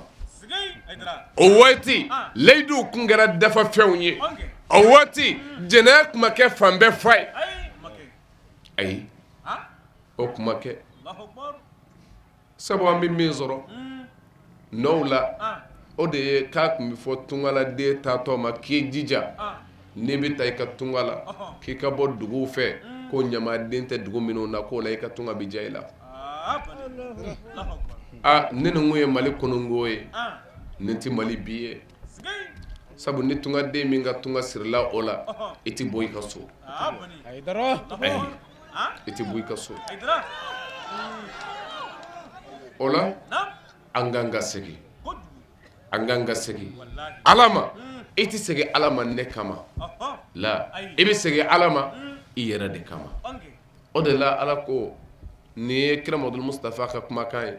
Speaker 8: o waati layiduw kun kɛra dafafɛnw ye, o waati jɛnɛya tun ma kɛ fan bɛɛ fa ye. Ayi, o tun ma kɛ, sabu an bɛ min sɔrɔ nɔw la, o de ye k'a tun bɛ fɔ tungaladen taatɔ ma k'i jija n'i bɛ taa i ka tunga la, k'i ka bɔ duguw fɛ ko ɲamaden tɛ dugu minnu na, k'o la i ka tunga bɛ diya i la. Aa, ni nin kun ye Mali kununko ye, nin tɛ Mali bi ye, sabu ni tungaden min ka tunga sirila o la, i tɛ bɔ i ka so, ayi, i tɛ bɔ i ka so. O la an kan ka segin, an kan ka segin Ala ma. I tɛ segin Ala ma ne kama la, i bɛ segin Ala ma i yɛrɛ de kama. O de la Ala ko, nin ye kira Mamadu Mustafa ka kumakan ye,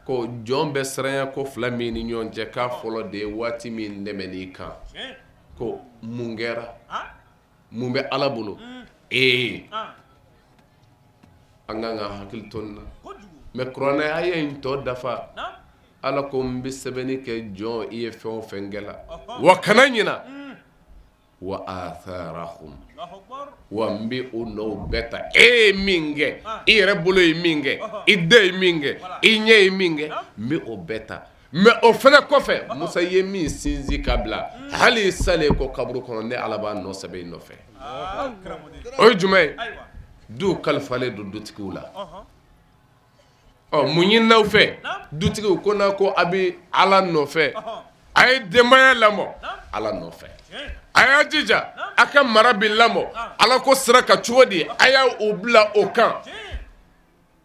Speaker 8: ko jɔn bɛ siranya ko fila min ni ɲɔgɔn cɛ, k'a fɔlɔ de ye waati min tɛmɛn'i kan, ko mun kɛra, mun bɛ Ala bolo? Ee, an kan ka hakili to nin na. Mais kuranɛ aya in tɔ dafa, Ala ko n bɛ sɛbɛnni kɛ jɔn i ye fɛn o fɛn kɛ la, wa kana ɲina wa atharahum, wa n bɛ o nɔw bɛɛ ta. E ye min kɛ, i yɛrɛ bolo ye min kɛ, i da ye min kɛ, i ɲɛ ye min kɛ, n bɛ o bɛɛ ta. Mais o fana kɔfɛ, Musa ye min sinsin ka bila, hali i salen kɔ kaburu kɔnɔ, ne Ala b'a nɔ sɛbɛn i nɔfɛ. O ye jumɛn ye? Du kalifalen don dutigiw la. Ɔ, mun ɲininaw fɛ dutigiw ko n'a ko a bɛ Ala nɔfɛ, a ye denbaya lamɔ Ala nɔfɛ. A y'a jija a ka mara bɛ lamɔ ala ko sira kan cogo di a y'a u bila o kan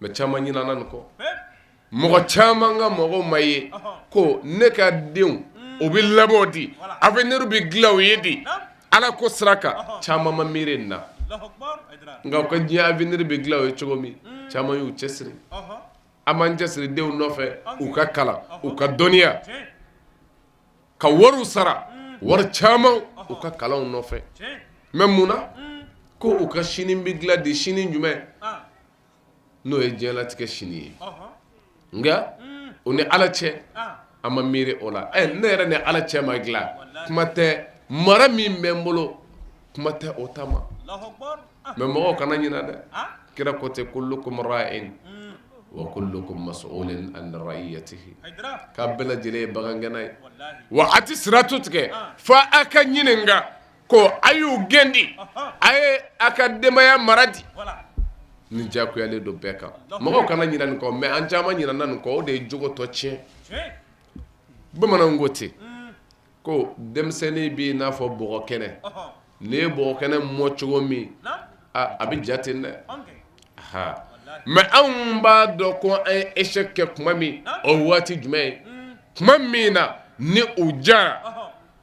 Speaker 8: mais caman ɲinana nin kɔ mɔgɔ caman ka mɔgɔw ma ye ko ne ka denw u bɛ lamɔ di avenir bɛ dilan u ye di ala ko sira kan caman ma miiri nin na nka u ka diɲɛ avenir bɛ dilan u ye cogo min caman y'u cɛsiri an b'an cɛsiri denw nɔfɛ u ka kalan u ka dɔnniya ka wariw sara wari caman u ka kalanw nɔfɛ mais mun na ko u ka sini bɛ dilan di sini jumɛn n'o ye diɲɛlatigɛ sini ye nka o ni ala cɛ an ma miiri o la ne yɛrɛ ni ala cɛ ma dilan kuma tɛ mara min bɛ n bolo kuma tɛ o ta ma mais mɔgɔw kana ɲina dɛ kira ko ten kullukum ra'in wa kullukum mas'ulun an ra'iyatihi k'a bɛɛ lajɛlen ye bagangɛnna ye wa a tɛ siratu tigɛ fo a ka ɲininka ko a y'u gɛn di a ye a ka denbaya mara di nin diyagoyalen don bɛɛ kan mɔgɔw kana ɲina nin kɔ mais an caman ɲinana nin kɔ o de ye jogo tɔ tiɲɛ bamananw ko ten ko denmisɛnnin b'i n'a fɔ bɔgɔ kɛnɛ n'i ye bɔgɔ kɛnɛ mɔ cogo min a bɛ ja ten dɛ mais anw b'a dɔn ko an ye échec kɛ tuma min o waati jumɛn ye tuma min na ni u jara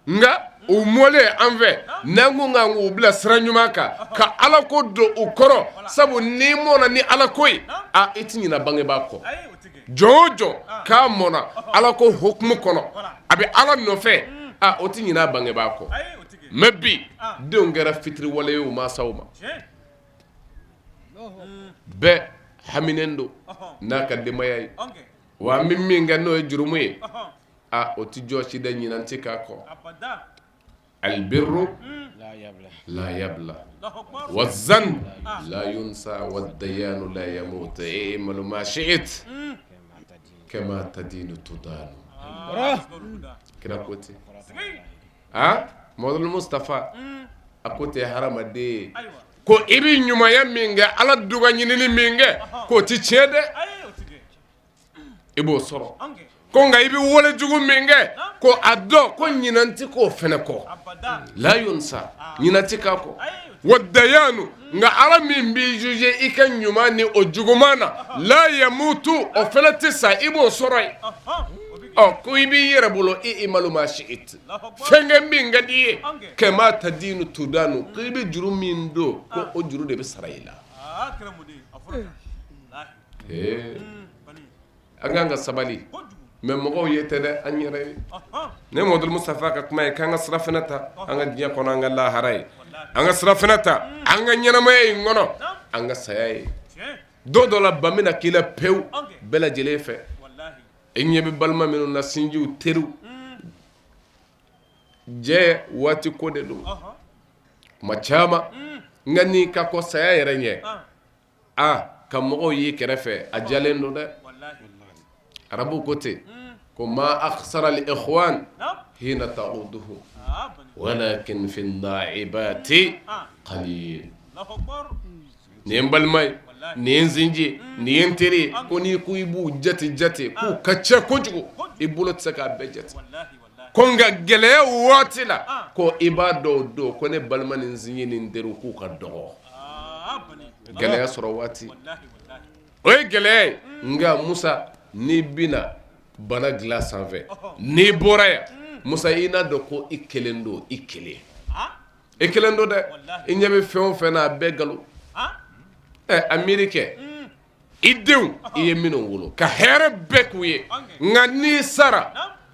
Speaker 8: nka u mɔlen an fɛ n'an ko k'an k'u bila sira ɲuman kan ka ala ko don u kɔrɔ sabu n'i mɔna ni ala ko ye a i tɛ ɲina bangebaa kɔ jɔn o jɔn k'a mɔna ala ko hukumu kɔnɔ a bɛ ala nɔfɛ a o tɛ ɲina bangebaa kɔ mais bi denw kɛra fitiriwale ye u mansaw ma bɛɛ haminen don n'a ka denbaya ye wa an bɛ min kɛ n'o ye jurumu ye aa o tɛ jɔsi dɛ ɲinan tɛ k'a kɔ albirru la yabla wa zan la yunsa wa dayanu la yamut i'mal ma shi'it kama tadinu tudanu kira ko ten aa Mamadu Mustafa a ko tɛ hadamaden ko i bɛ ɲumanya min kɛ ala duga ɲinini min kɛ k'o tɛ tiɲɛ dɛ i b'o sɔrɔ ko nka i bɛ wale jugu min kɛ ko a dɔn ko ɲinan tɛ k'o fana kɔ la yunsa ɲinan tɛ k'a kɔ wa dayanu nka ala min b'i juger i ka ɲuman ni o juguman na la yamutu o fana tɛ sa i b'o sɔrɔ yen ɔ ko i b'i yɛrɛ bolo i'mal ma shi'it fɛn kɛ min ka di i ye kama tadinu tudanu ko i bɛ juru min don ko o juru de bɛ sara i la Ee an k'an ka sabali mais mɔgɔw ye tɛ dɛ an yɛrɛ ye ne Mamadu Mustafa ka kuma ye k'an ka sirafana ta an ka diɲɛ kɔnɔ an ka lahara ye an ka sirafana ta an ka ɲɛnamaya in kɔnɔ an ka saya ye don dɔ la ban bɛna k'i la pewu bɛɛ lajɛlen fɛ e ɲɛ bɛ balima minnu na sinjiw teriw jɛ waati ko de don tuma caman nka n'i ka kɔn saya yɛrɛ ɲɛ Aa ka mɔgɔw y'i kɛrɛfɛ a diyalen don dɛ arabuw ko ten ko ma aksara al ikhwan hina ta'uduhum walakin fi naibati qalil nin ye n balima ye nin ye n sinji nin ye n teri ye ko n'i ko i b'u jate jate k'u ka ca kojugu i bolo tɛ se k'a bɛɛ jate ko nka gɛlɛya waati la ko i b'a dɔn o don ko ne balima ni n sinji ni n teriw k'u ka dɔgɔ gɛlɛya sɔrɔ waati o ye gɛlɛya ye nka Musa n'i bɛna bana dilan sanfɛ n'i bɔra yan Musa i n'a dɔn ko i kelen don i kelen i kelen don dɛ i ɲɛ bɛ fɛn o fɛn na a bɛɛ nkalon ɛ a miiri kɛ i denw i ye minnu wolo ka hɛrɛ bɛɛ k'u ye nka n'i sara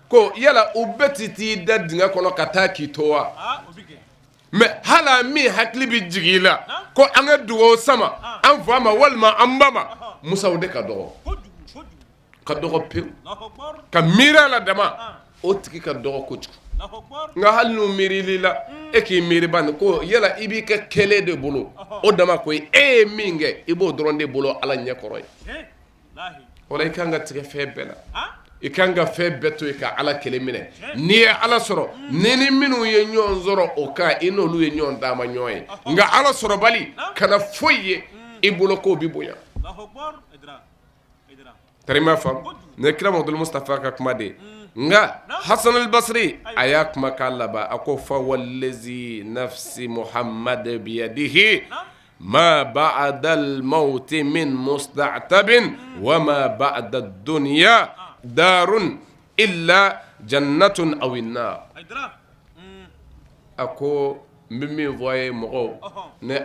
Speaker 8: ko yala u bɛɛ tɛ t'i da dingɛ kɔnɔ ka taa k'i to wa mais hali min hakili bɛ jigin i la ko an ka dugawu sama an fa ma walima an ba ma Musa o de ka dɔgɔ ka dɔgɔ pewu ka miiri a la dama o tigi ka dɔgɔ kojugu nka hali n'u miirili la e k'i miiri ban ko yala i b'i ka kɛlen de bolo o dama ko e ye min kɛ i b'o dɔrɔn de bolo ala ɲɛ kɔrɔ ye o la i kan ka tigɛ fɛn bɛɛ la i kan ka fɛn bɛɛ to yen ka ala kelen minɛ n'i ye ala sɔrɔ ni ni minnu ye ɲɔgɔn sɔrɔ o kan i n'olu ye ɲɔgɔn taama ɲɔgɔn ye nka ala sɔrɔbali kana foyi ye i bolo k'o bɛ bonya tari m'a faamu nin ye kira Mamadu Mustafa ka kuma de ye. Nka Hasan al-Basri a y'a kumakan laban a ko fa walazi nafsi Muhammad biyadihi ma ba'da al-mawti min musta'tabin wa ma ba'da ad-dunya darun illa jannatun aw an-nar. A ko n bɛ min fɔ a ye mɔgɔw ne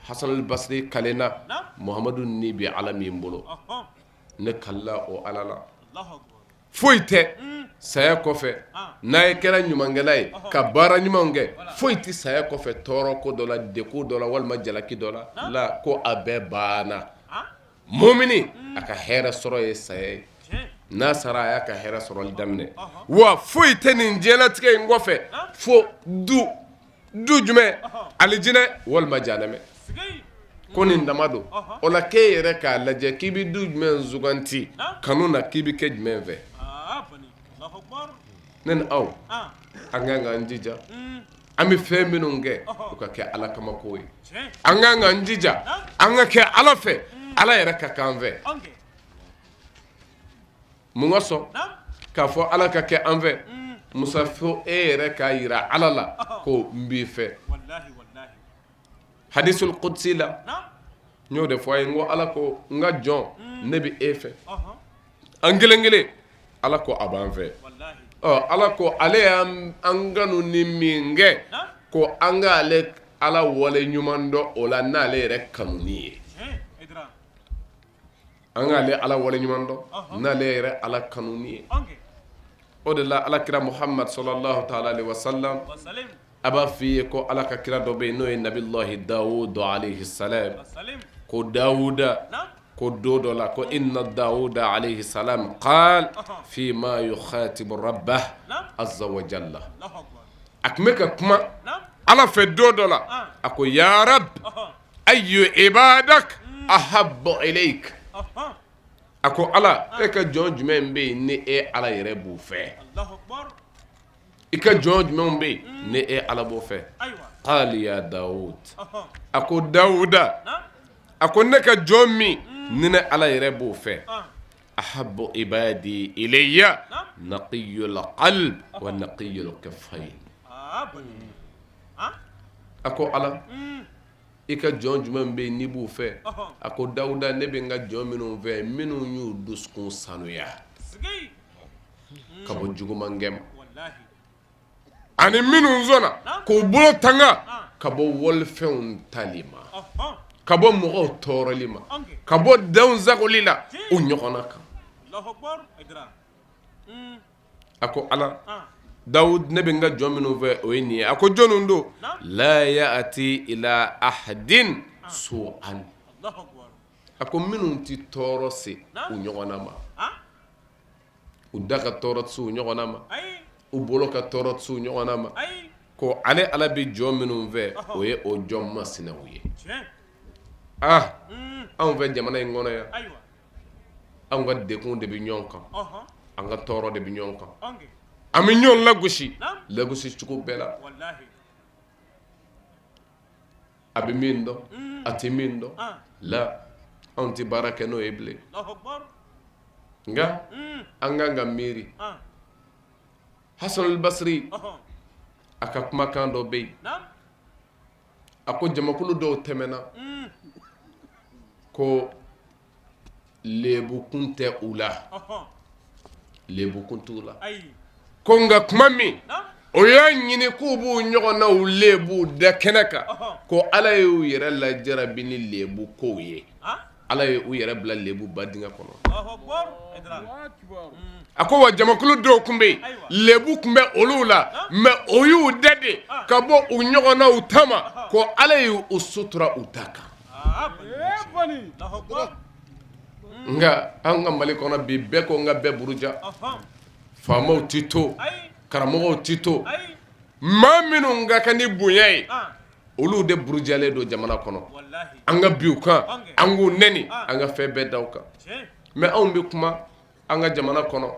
Speaker 8: Hasan al-Basri kalenna Muhamadu ni bɛ Ala min bolo ne kalila o Ala la. Foyi tɛ saya kɔfɛ n'a ye kɛra ɲumankɛla ye ka baara ɲumanw kɛ foyi tɛ saya kɔfɛ tɔɔrɔ ko dɔ la degun dɔ la walima jalaki dɔ la la ko a bɛɛ banna mumini a ka hɛrɛ sɔrɔ ye saya ye n'a sara a y'a ka hɛrɛ sɔrɔli daminɛ wa foyi tɛ nin diɲɛlatigɛ in kɔfɛ fo du du jumɛn alijinɛ walima jahanamɛ ko nin dama don o la k'e yɛrɛ k'a lajɛ k'i bɛ du jumɛn suganti kanu na k'i bɛ kɛ jumɛn fɛ ne ni aw an ka kan k'an jija an bɛ fɛn minnu kɛ u ka kɛ ala kama ko ye an ka kan k'an jija an ka kɛ ala fɛ ala yɛrɛ ka k'an fɛ Mun ka sɔn k'a fɔ ala ka kɛ an fɛ musa fo e yɛrɛ k'a jira ala la ko n b'i fɛ hadisul kudusi la n y'o de fɔ a ye n ko ala ko n ka jɔn ne bɛ e fɛ an kelen kelen ala ko a b'an fɛ ɔ ala ko ale y'an kanu ni min kɛ ko an ka ale ala wale ɲuman dɔn o la n'ale yɛrɛ kanuni ye An k'ale ala wale ɲuman dɔn n'ale yɛrɛ ala kanuni ye o de la ala kira Muhamad salalahu taala alehi wasalam a b'a fɔ i ye ko ala ka kira dɔ bɛ yen n'o ye nabilahi Dawuda alehi salam ko Dawuda ko don dɔ la ko ina Dawuda alehi salam qal fima yukhatibu rabahu aza wa jala a tun bɛ ka kuma ala fɛ don dɔ la a ko ya rabi ayu ibadak ahabu ilayk a ko ala e ka jɔn jumɛn bɛ yen ni e ala yɛrɛ b'u fɛ i ka jɔn jumɛn bɛ yen ni e ala b'o fɛ qal ya Dawud a ko Dawuda a ko ne ka jɔn min ni ne ala yɛrɛ b'o fɛ ahabu ibadi ilayya naqiyul qalb wa naqiyul kaffayn a ko ala i ka jɔn jumɛn bɛ yen n'i b'u fɛ a ko dawuda ne bɛ n ka jɔn minnu fɛ minnu y'u dusukun sanuya ka bɔ jugumankɛ ma ani minnu sɔnna k'u bolo tanga ka bɔ walifɛnw tali ma ka bɔ mɔgɔw tɔɔrɔli ma ka bɔ denw sagoli la u ɲɔgɔnna kan A ko ala Dawud ne bɛ n ka jɔn minnu fɛ o ye nin ye a ko jɔn don la ya'ti ila ahadin su'an a ko minnu tɛ tɔɔrɔ se u ɲɔgɔnna ma u da ka tɔɔrɔ se u ɲɔgɔnna ma u bolo ka tɔɔrɔ se u ɲɔgɔnna ma ko ale ala bɛ jɔn minnu fɛ o ye o jɔn masinaw ye aa anw fɛ jamana in kɔnɔ yan anw ka degun de bɛ ɲɔgɔn kan an ka tɔɔrɔ de bɛ ɲɔgɔn kan an bɛ ɲɔgɔn lagosi lagosi cogo bɛɛ la a bɛ min dɔn a tɛ min dɔn la anw tɛ baara kɛ n'o ye bilen nka an kan ka miiri Hasanul Basiri a ka kumakan dɔ bɛ yen a ko jamakulu dɔw tɛmɛna ko lebu kun tɛ u la lebu kun t'u la ko nka tuma min o y'a ɲini k'u b'u ɲɔgɔnnaw lebu da kɛnɛ kan ko ala y'u yɛrɛ lajarabi ni lebu kow ye ala ye u yɛrɛ bila lebu ba dingɛ kɔnɔ a ko wa jamakulu dɔw tun bɛ yen lebu tun bɛ olu la mɛ o y'u dɛ de ka bɔ u ɲɔgɔnnaw ta ma ko ala y'u sutura u ta kan nka an ka mali kɔnɔ bi bɛɛ ko n ka bɛɛ buruja faamaw tɛ to karamɔgɔw tɛ to maa minnu ka kan ni bonya ye olu de burujalen don jamana kɔnɔ an ka bin u kan an k'u nɛni an ka fɛn bɛɛ da u kan mɛ anw bɛ kuma an ka jamana kɔnɔ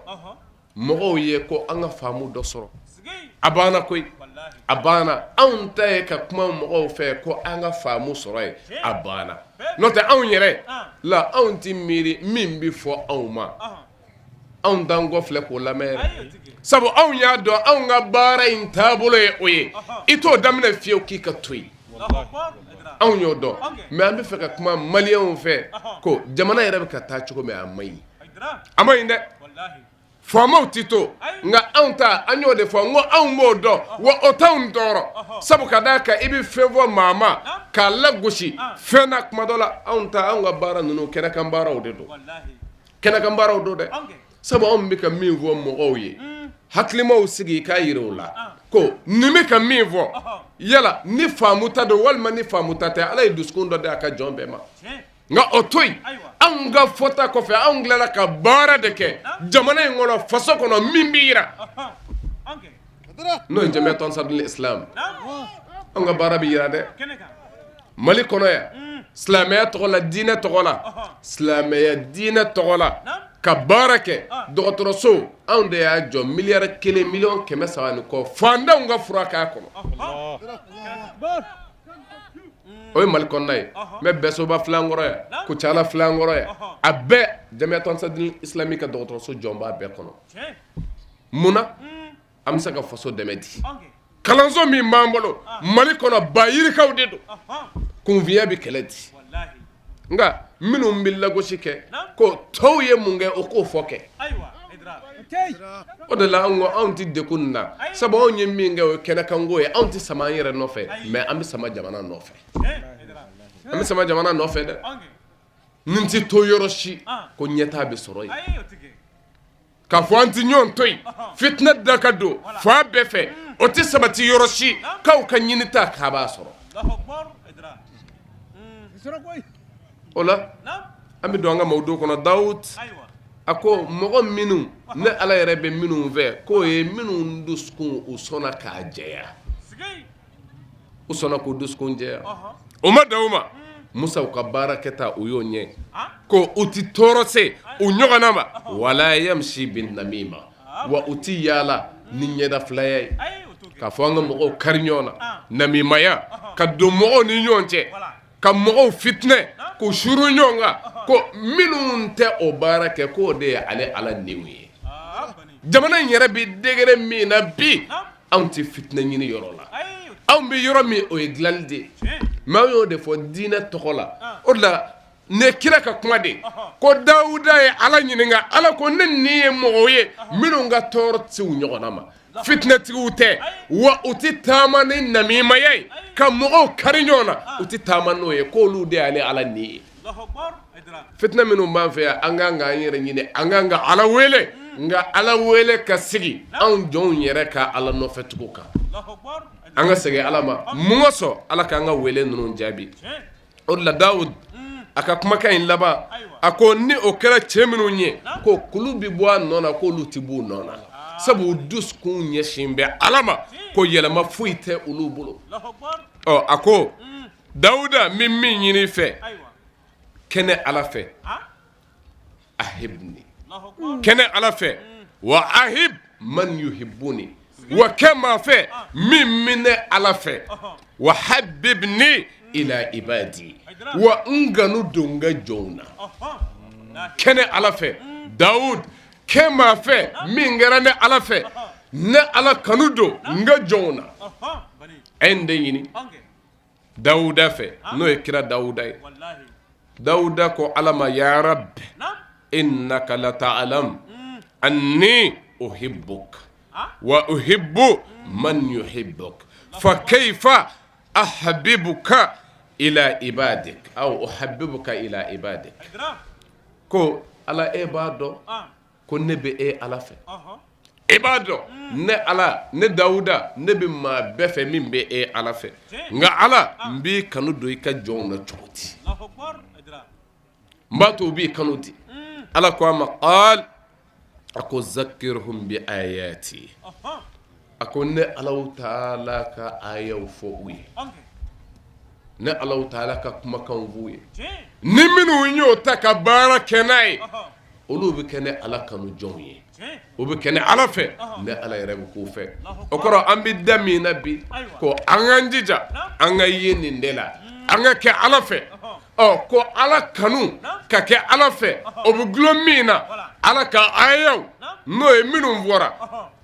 Speaker 8: mɔgɔw ye ko an ka faamu dɔ sɔrɔ a banna koyi a banna anw ta ye ka kuma mɔgɔw fɛ ko an ka faamu sɔrɔ ye a banna n'o tɛ anw yɛrɛ la anw tɛ miiri min bɛ fɔ anw ma. Anw t'an kɔ filɛ k'o lamɛn yɛrɛ sabu anw y'a dɔn anw ka baara in taabolo ye o ye i t'o daminɛ fiyewu k'i ka to yen anw y'o dɔn mais an bɛ fɛ ka kuma maliyɛnw fɛ ko jamana yɛrɛ bɛ ka taa cogo min a man ɲi a man ɲi dɛ faamaw tɛ to nka anw ta an y'o de fɔ n ko anw b'o dɔn wa o t'anw tɔɔrɔ sabu ka d'a kan i bɛ fɛn fɔ maa ma k'a lagosi fɛn na kuma dɔ la anw ta anw ka baara ninnu kɛnɛkan baaraw de don kɛnɛkan baaraw don dɛ sabu anw bɛ ka min fɔ mɔgɔw ye hakilimaw sigi i k'a jira u la ko nin bɛ ka min fɔ yala ni faamu ta don walima ni faamu ta tɛ Ala ye dusukun dɔ di a ka jɔn bɛɛ ma nka o to yen anw ka fɔta kɔfɛ anw tilala ka baara de kɛ jamana in kɔnɔ faso kɔnɔ min bɛ jira n'o ye Jamiyatu Ansarul Islam anw ka baara bɛ jira dɛ Mali kɔnɔ yan silamɛya tɔgɔ la diinɛ tɔgɔ la silamɛya diinɛ tɔgɔ la ka baara kɛ dɔgɔtɔrɔso anw de y'a jɔ miliyari 1 miliyɔn 300 ni kɔ faantanw ka fura k'a kɔnɔ o ye Mali kɔnɔna ye mais Bɛsoba filɛ an kɔrɔ yan Kucala filɛ an kɔrɔ yan a bɛɛ Jamiyatu Ansarul Islam ka dɔgɔtɔrɔso jɔn b'a bɛɛ kɔnɔ munna an bɛ se ka faso dɛmɛ di kalanso min b'an bolo mali kɔnɔ ba yirikaw de don kunfinya bɛ kɛlɛ di nka minnu bɛ lagosi kɛ ko tɔw ye mun kɛ o k'o fɔ kɛ o de la an ko anw tɛ degun na sabu anw ye min kɛ o ye kɛnɛkanko ye anw tɛ sama an yɛrɛ nɔfɛ mais an bɛ sama jamana nɔfɛ an bɛ sama jamana nɔfɛ dɛ nin tɛ to yɔrɔ si ko ɲɛtaa bɛ sɔrɔ yen K'a fɔ an tɛ ɲɔgɔn to yen fitinɛ da ka don fan bɛɛ fɛ o tɛ sabati yɔrɔ si k'aw ka ɲinita k'a b'a sɔrɔ o la an bɛ don an ka mawudu kɔnɔ Dawud a ko mɔgɔ minnu ne Ala yɛrɛ bɛ minnu fɛ k'o ye minnu dusukun u sɔnna k'a jɛya u sɔnna k'u dusukun jɛya o ma dan o ma Musa u ka baarakɛta u y'o ɲɛ ko u tɛ tɔɔrɔ se u ɲɔgɔnna ma wala yamsi bin namima wa u tɛ yaala ni ɲɛda filaya ye k'a fɔ an ka mɔgɔw kari ɲɔgɔn na namimaya ka don mɔgɔw ni ɲɔgɔn cɛ ka mɔgɔw fitinɛ k'u suuru ɲɔgɔn kan ko minnu tɛ o baara kɛ k'o de ye ale Ala niw ye jamana in yɛrɛ bɛ degré min na bi anw tɛ fitinɛ ɲini yɔrɔ la anw bɛ yɔrɔ min o ye dilanli de ye mais anw y'o de fɔ diinɛ tɔgɔ la o de la ne kira ka kuma de ko Dawuda ye Ala ɲininka Ala ko ne ni ye mɔgɔw ye minnu ka tɔɔrɔ tɛ se u ɲɔgɔnna ma fitinɛtigiw tɛ wa u tɛ taama ni namimaya ye ka mɔgɔw kari ɲɔgɔn na u tɛ taama n'o ye k'olu de y'ale Ala ni ye fitinɛ minnu b'an fɛ yan an kan k'an yɛrɛ ɲini an kan ka Ala wele nka Ala wele ka sigi anw jɔnw yɛrɛ ka Ala nɔfɛ tugu kan an ka segin Ala ma mun kosɔn Ala k'an ka wele ninnu jaabi o de la Dawud a ka kumakan in laban a ko ni o kɛra cɛ minnu ye ko kulu bɛ bɔ a nɔ na k'olu tɛ b'u nɔ na sabu u dusukun ɲɛsin bɛ Ala ma ko yɛlɛma foyi tɛ olu bolo ɔ a ko Dawuda n bɛ min ɲini i fɛ kɛ ne Ala fɛ ahibni kɛ ne Ala fɛ wa ahib man yuhibuni wa kɛ maa fɛ min bɛ ne Ala fɛ wa habibni ila ibadi wa n kanu don n ka jɔnw na kɛ ne Ala fɛ Dawud kɛ maa fɛ min kɛra ne Ala fɛ ne Ala kanu don n ka jɔnw na a ye nin de ɲini Dawuda fɛ n'o ye kira Dawuda ye Dawuda ko Ala ma ya Rabbi innaka lata'lam anni uhibbuka wa uhibbu man yuhibbuka fa kayfa ahbibuka ila ibadik aw uhabbibuka ila ibadik ko Ala e b'a dɔn ko ne bɛ e Ala fɛ e b'a dɔn ne Ala ne Dawuda ne bɛ maa bɛɛ fɛ min bɛ e Ala fɛ nka Ala n b'i kanu don i ka jɔnw na cogo di n b'a to u b'i kanu di Ala ko a ma qal a ko zakirhum bi ayati a ko ne Alahu taala ka ayaw fɔ u ye ne Alahu taala ka kumakanw f'u ye ni minnu y'o ta ka baara kɛ n'a ye olu bɛ kɛ ne Ala kanu jɔnw ye u bɛ kɛ ne Ala fɛ ne Ala yɛrɛ bɛ k'u fɛ o kɔrɔ an bɛ da min na bi ko an k'an jija an ka ye nin de la an ka kɛ Ala fɛ ɔ ko Ala kanu ka kɛ Ala fɛ o bɛ dulon min na. Ala ka ayaw n'o ye minnu fɔra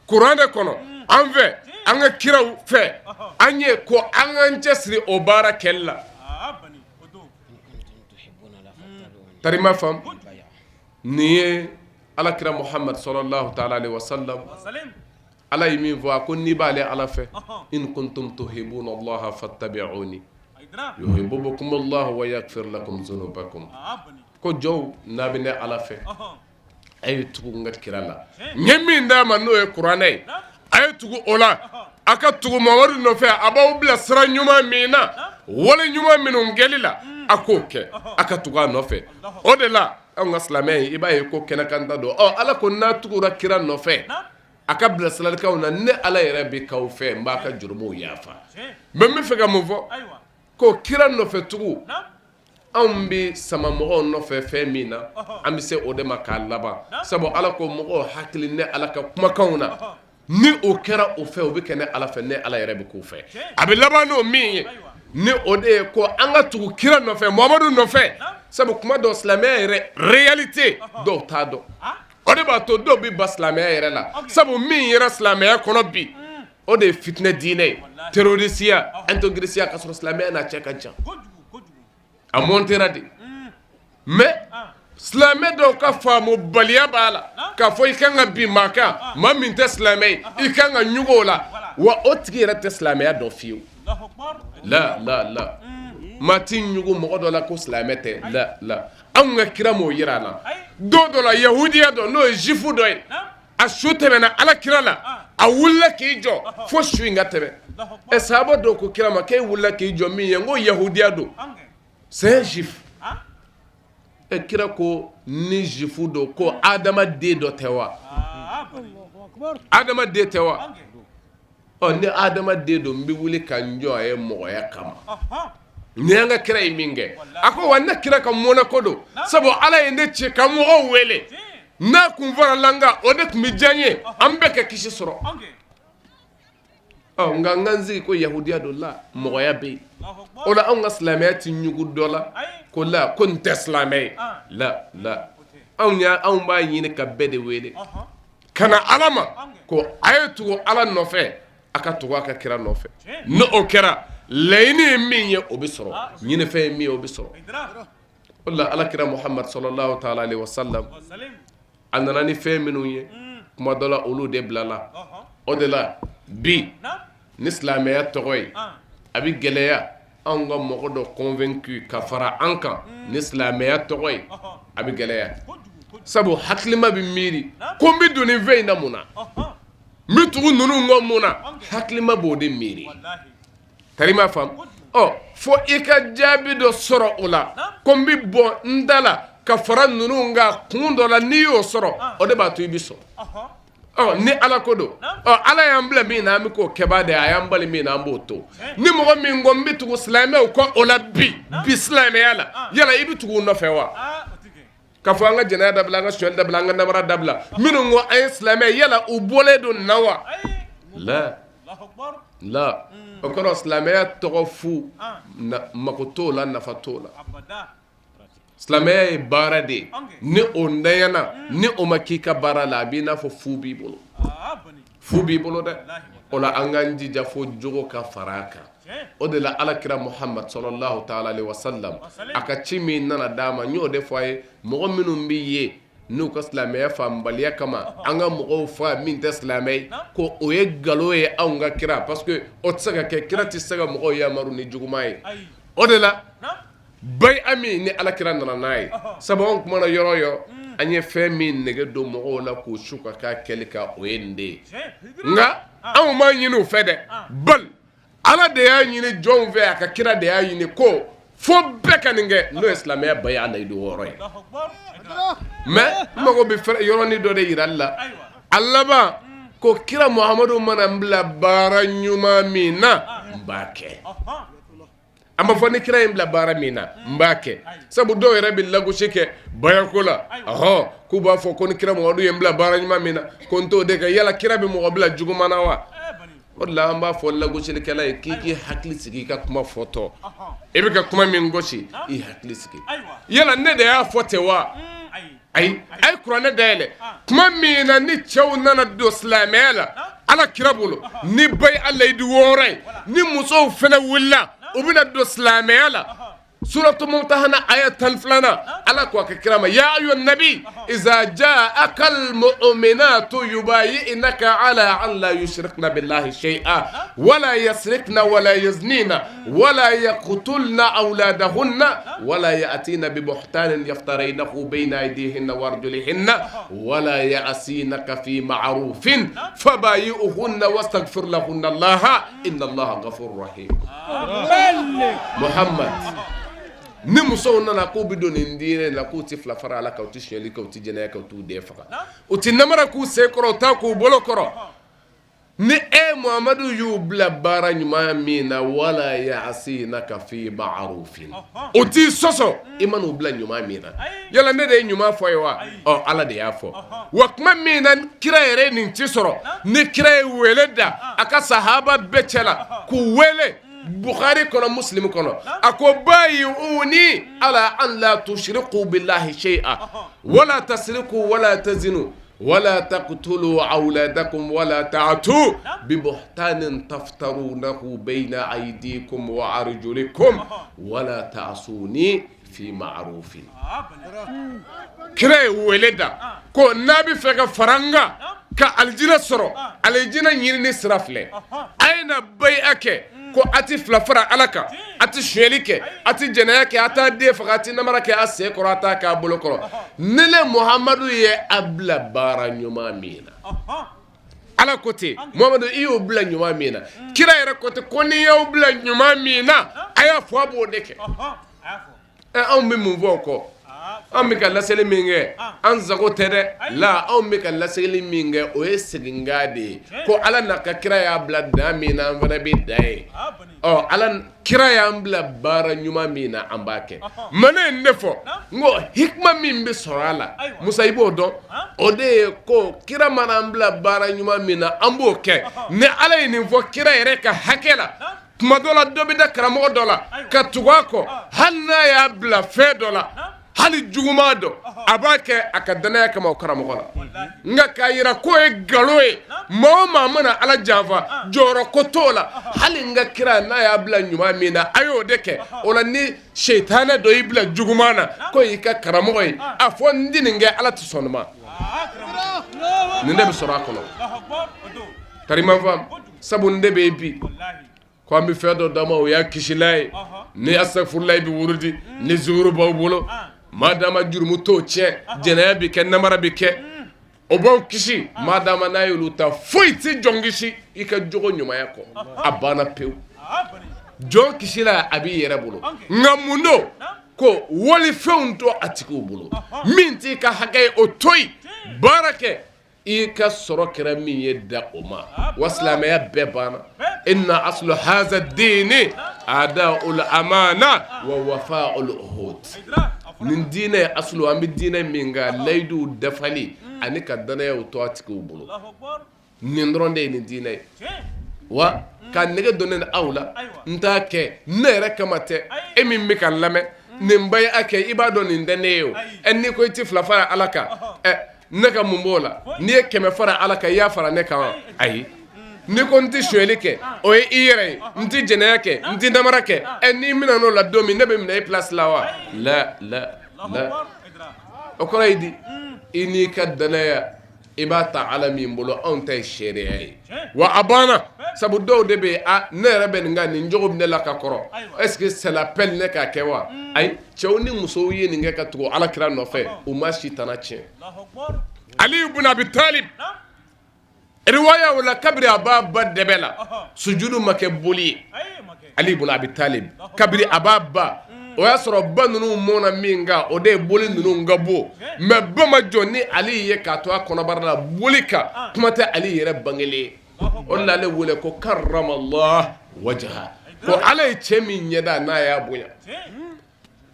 Speaker 8: kuranɛ kɔnɔ an fɛ an ka kiraw fɛ an ye ko an k'an cɛsiri o baara kɛli la tari ma faamu nin ye alakira Muhamad salalahu taala alehi wasalam Ala ye min fɔ a ko n'i b'ale Ala fɛ in kuntum tuhibuna Allaha fattabi'uni yuhibbukum Allahu wa yaghfir lakum dhunubakum ko jɔnw n'a bɛ ne Ala fɛ a ye tugu n ka kira la n ye min d'a ma n'o ye kuranɛ ye a ye tugu o la a ka tugu Mamadu nɔfɛ a b'aw bila sira ɲuman min na wale ɲuman minnu kɛli la a k'o kɛ a ka tugu a nɔfɛ o de la anw ka silamɛya ye i b'a ye ko kɛnɛkanta don ɔ Ala ko n'a tugura kira nɔfɛ a ka bilasiralikanw na ne Ala yɛrɛ bɛ k'aw fɛ n b'a ka jurumuw yafa mais n bɛ fɛ ka mun fɔ ko kira nɔfɛ tugu anw bɛ sama mɔgɔw nɔfɛ fɛn min na an bɛ se o de ma k'a laban sabu Ala ko mɔgɔw hakili ne Ala ka kumakanw na ni o kɛra o fɛ o bɛ kɛ ne Ala fɛ ne Ala yɛrɛ bɛ k'o fɛ a bɛ laban n'o min ye ni o de ye ko an ka tugu kira nɔfɛ Muhamadu nɔfɛ sabu kuma dɔ silamɛya yɛrɛ réalité dɔw t'a dɔn o de b'a to dɔw bɛ ban silamɛya yɛrɛ la sabu min yɛrɛ silamɛya kɔnɔ bi o de ye fitinɛ diinɛ ye terrorisiya intégrisiya ka sɔrɔ silamɛya n'a cɛ ka jan a montera de mais silamɛ dɔw ka faamubaliya b'a la k'a fɔ i kan ka bin maa kan maa min tɛ silamɛ ye i kan ka ɲugu o la wa o tigi yɛrɛ tɛ silamɛya dɔn fiyewu la la la maa t'i ɲugu mɔgɔ dɔ la ko silamɛ tɛ la la anw ka kira m'o yira an na don dɔ la yahudiya dɔ n'o ye juif dɔ ye a su tɛmɛna ala kira la a wulila k'i jɔ fo su in ka tɛmɛ ɛ sahaba dɔw ko kira ma k'e wulila k'i jɔ min ye n ko yahudiya don c'est un juif ɛ kira ko ni juif don ko adama den dɔ tɛ wa adama den tɛ wa ɔ ni adama den don n bɛ wuli ka n jɔ a ye mɔgɔya kama ni an ka kira ye min kɛ a ko wa ne kira ka mɔnɛ ko don sabu ala ye ne ci ka mɔgɔw wele n'a kun farala n kan o de tun bɛ diya n ye an bɛɛ ka kisi sɔrɔ ɔ nka n ka n sigi ko yahudiya don la mɔgɔya bɛ yen o la anw ka silamɛya tɛ ɲugu dɔ la ko la ko nin tɛ silamɛ ye la la anw b'a ɲini ka bɛɛ de wele ka na ala ma ko a ye tugu ala nɔfɛ a ka tugu a ka kira nɔfɛ ni o kɛra laɲini ye min ye o bɛ sɔrɔ ɲinifɛn ye min ye o bɛ sɔrɔ o la ala kira Muhamad salalahu taala alehi wasalam a nana ni fɛn minnu ye kuma dɔ la olu de bilala o de la bi ni silamɛya tɔgɔ ye a bɛ gɛlɛya anw ka mɔgɔ dɔ convaincu ka fara an kan ni silamɛya tɔgɔ ye a bɛ gɛlɛya sabu hakilima bɛ miiri ko n bɛ don nin fɛn in na mun na n bɛ tugu ninnu kɔ mun na hakilima b'o de miiri tari m'a faamu ɔ fo i ka jaabi dɔ sɔrɔ o la ko n bɛ bɔ n da la ka fara ninnu kan kun dɔ la n'i y'o sɔrɔ o de b'a to i bɛ sɔn ɔ ni ala ko don ɔ ala y'an bila min na an bɛ k'o kɛbaa de ye a y'an bali min na an b'o to ni mɔgɔ min ko n bɛ tugu silamɛw kɔ o la bi bi silamɛya la yala i bɛ tugu u nɔfɛ wa k'a fɔ an ka jɛnɛya dabila an ka sonyali dabila an ka namara dabila minnu ko an ye silamɛ yala u bɔlen don na wa la la o kɔrɔ silamɛya tɔgɔ fu mako t'o la nafa t'o la Silamɛya ye baara de ye ni o ntanyana ni o ma k'i ka baara la a b'i n'a fɔ fu b'i bolo fu b'i bolo dɛ o la an k'an jija fo jogo ka fara a kan o de la ala kira Muhamad salalahu taala alehi wasalam a ka ci min nana d'a ma n y'o de fɔ a ye mɔgɔ minnu bɛ ye n'u ka silamɛya faamubaliya kama an ka mɔgɔw fa min tɛ silamɛ ye ko o ye nkalon ye anw ka kira parce que o tɛ se ka kɛ kira tɛ se ka mɔgɔw yamaru ni juguman ye o de la Bayi'a min ni alakira nana n'a ye sabu anw kumana yɔrɔ yɔrɔ an ye fɛn min nege don mɔgɔw la k'u su ka k'a kɛli kan o ye nin de ye nka anw m'a ɲini u fɛ dɛ bali ala de y'a ɲini jɔnw fɛ a ka kira de y'a ɲini ko fo bɛɛ ka nin kɛ n'o ye silamɛya bayi'a layidu wɔɔrɔ ye mais n mago bɛ yɔrɔnin dɔ de yirali la a laban ko kira Muhamadu mana n bila baara ɲuman min na n b'a kɛ An b'a fɔ ni kira ye n bila baara min na n b'a kɛ sabu dɔw yɛrɛ bɛ lagosi kɛ bayako la ɔhɔ k'u b'a fɔ ko ni kira Muhamadu ye n bila baara ɲuman min na ko n t'o de kɛ yala kira bɛ mɔgɔ bila juguman na wa o de la an b'a fɔ lagosilikɛla ye k'i k'i hakili sigi i ka kuma fɔtɔ i bɛ ka kuma min gosi i hakili sigi yala ne de y'a fɔ ten wa? Ayi, a ye kuranɛ dayɛlɛ tuma min na ni cɛw nana don silamɛya la ala kira bolo ni bayi layidu wɔɔrɔ ye, ni musow fana wulila u bɛna don silamɛya la, suratu mumtahana aya 12nan, ala ko a ka kira ma: ya ayuha nabi iza jaaka almu'minatu yubayi'naka ala an la yushrikna billahi shay'a wala yasrikna wala yaznina wala yaqtulna awladahunna wala ya'tina bi buhtanin yaftaraynahu bayna aydihinna wa arjulihinna wala ya'sinaka fi ma'rufin fabayi'uhunna wastaghfir lahunna allaha inna allaha ghafurur rahim. Muhammad, ni musow nana k'u bɛ don nin diinɛ la, k'u tɛ fila fara ala kan, u tɛ sonyali kɛ, u tɛ jɛnɛya kɛ, u t'u den faga, u tɛ namara k'u sen kɔrɔ, u t'a k'u bolo kɔrɔ, ni e Muhamadu y'u bila baara ɲuman min na, wala ya'sinaka fi ma'rufin, u t'i sɔsɔ i man'u bila ɲuman min na. Yala ne de ye ɲuman fɔ ye wa? Ɔ, ala de y'a fɔ. Wa tuma min na kira yɛrɛ nin ci sɔrɔ, ni kira ye wele da a ka sahaba bɛɛ cɛ la k'u wele, Bukhari kɔnɔ, Muslim kɔnɔ, a ko: bayi'uni ala an la tushriku billahi shay'a wala tasriku wala tazinu wala taqtulu awladakum wala ta'tu bi buhtanin taftarunahu bayna aydikum wa arjulikum wala ta'suni fi ma'rufin. Kira ye wele da ko n'a bɛ fɛ ka fara n kan ka alijinɛ sɔrɔ, alijinɛ ɲinini sira filɛ, a ye na bayi'a kɛ ko a tɛ fila fara ala kan, a tɛ sonyali kɛ, a tɛ jɛnɛya kɛ, a t'a den faga, a tɛ namara kɛ a sen kɔrɔ, a t'a k'a bolo kɔrɔ. Ne le Muhamadu ye a bila baara ɲuman min na, ala ko ten, Muhamadu, i y'o bila ɲuman min na, kira yɛrɛ ko ten ko n'i y'aw bila ɲuman min na, a y'a fɔ a b'o de kɛ. Anw bɛ mun fɔ o kɔ? An bɛ ka laseli min kɛ, an sago tɛ dɛ. La, anw bɛ ka laseli min kɛ, o ye seginkan de ye ko ala n'a ka kira y'a bila dan min na, an fana bɛ dan ye. Ɔ, ala kira y'an bila baara ɲuman min na, an b'a kɛ. Mais ne ye nin de fɔ n ko hikima min bɛ sɔrɔ a la, Musa, i b'o dɔn, o de ye ko kira mana an bila baara ɲuman min na, an b'o kɛ. Ni ala ye nin fɔ kira yɛrɛ ka hakɛ la, tuma dɔ la dɔ bɛ da karamɔgɔ dɔ la ka tugu a kɔ, hali n'a y'a bila fɛn dɔ la, hali juguman dɔ, a b'a kɛ a ka danaya kama o karamɔgɔ la. Nka k'a yira k'o ye nkalon ye, maa o maa mana ala janfa, jɔyɔrɔ ko t'o la. Hali n ka kira n'a y'a bila ɲuman min na, a y'o de kɛ. O la, ni sɛtanɛ dɔ y'i bila juguman na k'o y'i ka karamɔgɔ ye, a fɔ n tɛ nin kɛ, ala tɛ sɔn nin ma. Nin de bɛ sɔrɔ a kɔnɔ. Karima faamu, sabu n de bɛ yen bi ko an bɛ fɛn dɔ d'a ma, o y'a kisila ye. Ni asafurulayi bɛ wurudi, ni zuhuru b'aw bolo, maa dama jurumu t'o tiɲɛ, jɛnɛya bɛ kɛ, namara bɛ kɛ, o b'aw kisi. Maa dama n'a y'olu ta, foyi tɛ jɔn kisi i ka jogo ɲumanya kɔ, a banna pewu. Jɔn kisila a b'i yɛrɛ bolo. Nka mun don ko walifɛnw to a tigiw bolo, min t'i ka hakɛ ye, o to yen, baara kɛ i ka sɔrɔ kɛra min ye, da o ma. Wa silamɛya bɛɛ banna. Inna aslu haza diini adaul amana wa wafaul uhud. Nin diinɛ aslu, an bɛ diinɛ min kan, layiduw dafali ani ka danayaw to a tigiw bolo, nin dɔrɔn de ye nin diinɛ ye. Wa ka nege don ne aw la, n t'a kɛ ne yɛrɛ kama tɛ. E min bɛ ka n lamɛn, nin ba a kɛ, i b'a dɔn nin tɛ ne ye o. Ɛ, n'i ko i tɛ fila fara ala kan, ɛ, ne ka mun b'o la? N'i ye 100 fara ala kan, i y'a fara ne kan wa? Ayi. N'i ko n tɛ sonyali kɛ, o ye i yɛrɛ ye. N tɛ jɛnɛya kɛ, n tɛ namara kɛ. Ɛ, n'i minɛn'o la don min, ne bɛ minɛ e place la wa? La, la, la. O kɔrɔ ye di? I n'i ka danaya, i b'a ta ala min bolo, anw ta ye seereya ye. Wa a banna. Sabu dɔw de bɛ yen, a ne yɛrɛ bɛ nin kan, nin jogo bɛ ne la ka kɔrɔ, est ce que c'est la peine ne k'a kɛ wa? Ayi, cɛw ni musow ye nin kɛ ka tugu ala kira nɔfɛ, u ma si tana tiɲɛ. Ali ibn Abi Talib, riwaya o la, kabiri a b'a ba dɛbɛ la, sujudu ma kɛ boli ye. Ali ibn Abi Talib, kabiri a b'a ba, o y'a sɔrɔ ba ninnu mɔna min kan, o de ye boli ninnu ka bon. Mais ba ma jɔ ni Ali ye k'a to a kɔnɔbara la boli kan, kuma tɛ Ali yɛrɛ bangelen ye. O de la ale wele ko karramallah wajha, ko ala ye cɛ min ɲɛda n'a y'a bonya.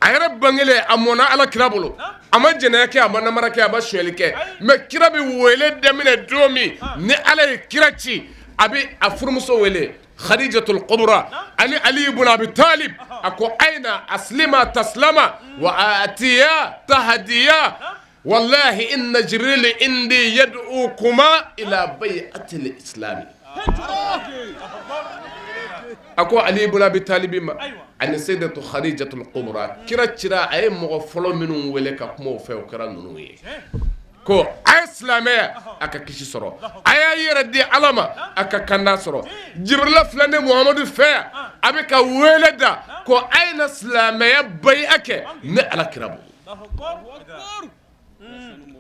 Speaker 8: A yɛrɛ bangelen, a mɔna ala kira bolo, a ma jɛnɛya kɛ, a ma namara kɛ, a ma sonyali kɛ. Mais kira bɛ wele daminɛ don min, ni ala ye kira ci, a bɛ a furumuso wele, Khadijatul Kubra, ani Ali ibn Abi Talib. A ko: ayina aslima taslama wa atiya tahadiya. Walahi inna jibril indi yad'ukuma ila bay'atil islami. A ko Ali ibn Abi Talibi ma ani Sayyidatu Khadijatul Kubra, kira cira a ye mɔgɔ fɔlɔ minnu wele ka kuma u fɛ, o kɛra ninnu ye. Ko a ye silamɛya a ka kisi sɔrɔ, a y'a yɛrɛ di Ala ma a ka kanda sɔrɔ. Jibirila filɛ ne Muhamadu fɛ yan, a bɛ ka wele da ko a ye na silamɛya bayi'a kɛ ne Ala kira bolo.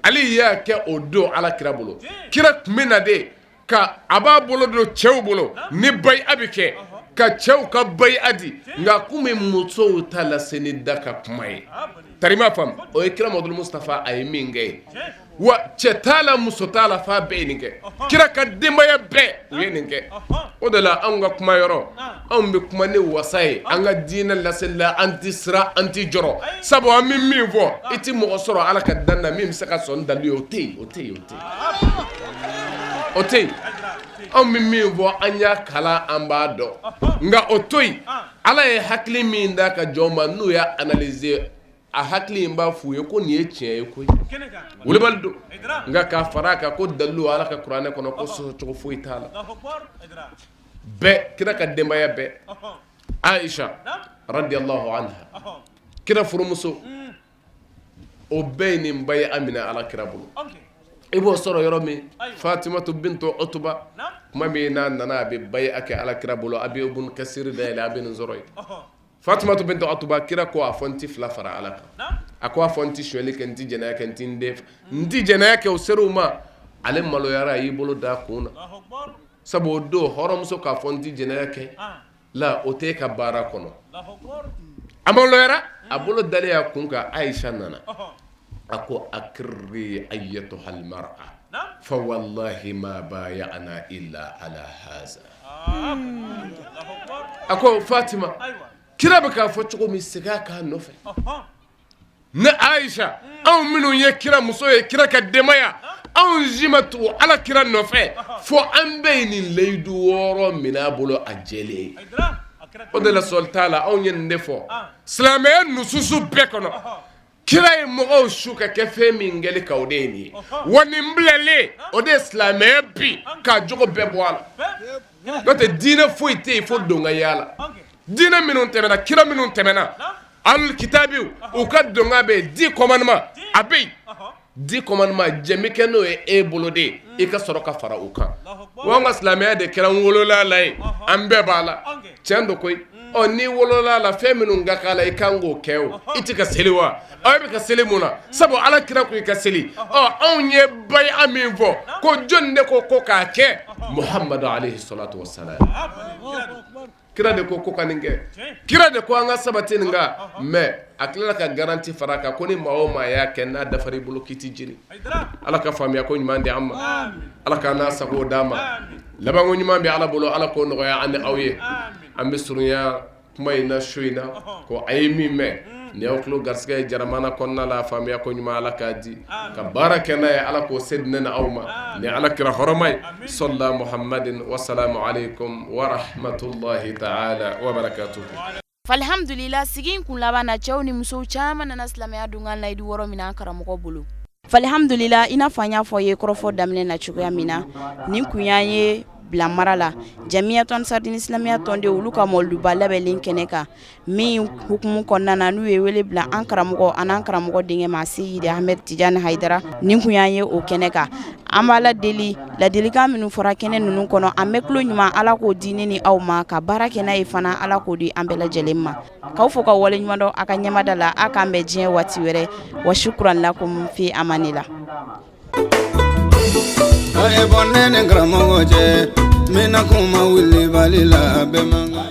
Speaker 8: Ali y'a kɛ o don Ala kira bolo. Kira tun bɛ na de ka a b'a bolo don cɛw bolo ni bayi'a bɛ kɛ, ka cɛw ka bayi'a di, nka kun bɛ musow ta lase ni da ka kuma ye. Tari m'a faamu, o ye kira Mamadu Mustafa a ye min kɛ ye. Wa cɛ t'a la, muso t'a la, f'a bɛɛ ye nin kɛ. Kira ka denbaya bɛɛ u ye nin kɛ. O de la anw ka kuma yɔrɔ, anw bɛ kuma ni wasa ye an ka diinɛ laseli la, an tɛ siran, an tɛ jɔrɔ, sabu an bɛ min fɔ, i tɛ mɔgɔ sɔrɔ Ala ka dan na min bɛ se ka sɔn dalu ye. O tɛ yen, o tɛ yen, o tɛ yen, o tɛ yen. Anw bɛ min fɔ, an y'a kalan, an b'a dɔn. Nka o to yen, Ala ye hakili min d'a ka jɔn ma, n'u y'a analyser, a hakili in b'a f'u ye ko nin ye tiɲɛ ye koyi, wulibali don. Nka k'a fara a kan ko dalilu Ala ka kuranɛ kɔnɔ ko sɔsɔcogo foyi t'a la. Bɛɛ kira ka denbaya bɛɛ, Aisha radiyallahu anha, kira furumuso, o bɛɛ ye nin bayi'a minɛ Ala kira bolo. I b'o sɔrɔ yɔrɔ min, Fatimatu bintu Utuba, tuma min n'a nana a bɛ bayi'a kɛ Ala kira bolo, a bɛ Ibun Kasiri dayɛlɛ, a bɛ nin sɔrɔ yen. Fatumatu bintu Utuba, kira ko a fɔ n tɛ fila fara Ala kan. A ko a fɔ n tɛ sonyali kɛ, n tɛ jɛnɛya kɛ, n tɛ n den, n tɛ jɛnɛya kɛ. O ser'u ma, ale maloyara, a y'i bolo da kun na, sabu o don hɔrɔnmuso k'a fɔ n tɛ jɛnɛya kɛ la, o tɛ e ka baara kɔnɔ. A maloyara, a bolo dalen a kun kan. Ayisa nana, a ko akirri ayyatuhal mar'a fa wallahi ma bay'ana illa ala haza. A ko Fatima, kira bɛ k'a fɔ cogo min, segin a kan nɔfɛ. Ne Ayisa, anw minnu ye kira muso ye, kira ka denbaya, anw si ma tugu Ala kira nɔfɛ fo an bɛɛ ye nin layidu wɔɔrɔ minɛ a bolo a jɛlen. O de la sɔli t'a la. Anw ye nin de fɔ silamɛya nususu bɛɛ kɔnɔ. Kira ye mɔgɔw su ka kɛ fɛn min kɛli kan, o de ye nin ye. Wa nin bilalen, o de ye silamɛya bi k'a jogo bɛɛ bɔ a la. N'o tɛ, diinɛ foyi tɛ yen fo don ka y'a la. Diinɛ minnu tɛmɛna, kira minnu tɛmɛna, ahlul kitabiw, u ka donka bɛ yen. 10 commandements a bɛ yen. 10 commandements, jɛn bɛ kɛ n'o ye e bolo de, i ka sɔrɔ ka fara u kan. Wa an ka silamɛya de kɛra n wolola la ye, an bɛɛ b'a la. Tiɲɛ don koyi. Ɔ, n'i wolola la, fɛn minnu ka k'a la, i kan k'o kɛ. O i tɛ ka seli wa? Ɔ, e bɛ ka seli mun na? Sabu Ala kira ko i ka seli. Ɔ, anw ye bayi'a min fɔ, ko jɔnni de ko ko k'a kɛ? Muhamadu alayhi salatu wa salam. Kira de ko ko ka nin kɛ. Kira de ko an ka sabati nin kan. Mais a tilala ka garantie fara a kan ko ni maa o maa y'a kɛ, n'a dafara i bolo, k'i tɛ jeni. Ala ka faamuya ko ɲuman di an ma. Ala k'an n'a sago d'an ma. Labanko ɲuman bɛ Ala bolo, Ala k'o nɔgɔya an ni aw ye. An bɛ surunya kuma in na su in na ko a ye min mɛn ni y'aw tulo garisɛgɛ ye Jaramana kɔnɔna la, faamuya ko ɲuman Ala k'a di, ka baara kɛ n'a ye, Ala k'o se di ne ni aw ma ni Ala kira hɔrɔma ye. Sɔla muhamadin wasalamu aleykum warahmatulahi taala wabarakatuhu.
Speaker 2: Alhamdulila, sigi in kun laban na, cɛw ni musow caman nana silamɛya donkan layidu wɔɔrɔ minɛ an karamɔgɔ bolo. Alhamdulila, i n'a fɔ an y'a fɔ ye kɔrɔfɔ daminɛ na cogoya min na, nin kun y'an ye bila mara la, Jamiyatu Ansardini silamɛya tɔnden, olu ka mɔliduba labɛnlen kɛnɛ kan, min hukumu kɔnɔna na, n'u ye wele bila an karamɔgɔ an'an karamɔgɔ denkɛ ma, Seyidi Ahmed Tijani Hayidara. Nin kun y'an ye o kɛnɛ kan. An b'Ala deli, ladilikan minnu fɔra kɛnɛ ninnu kɔnɔ, an bɛ tulo ɲuman, Ala k'o di ne ni aw ma ka baara kɛ n'a ye fana. Ala k'o di an bɛɛ lajɛlen ma. K'aw fo ka waleɲuman dɔn a ka ɲɛmada la. A k'an bɛn diɲɛ waati wɛrɛ. Wa shukran lakum, fi amanila.
Speaker 1: A ye bɔ ne ni karamɔgɔ cɛ, n bɛna kuma wulibali la bɛɛ man kan.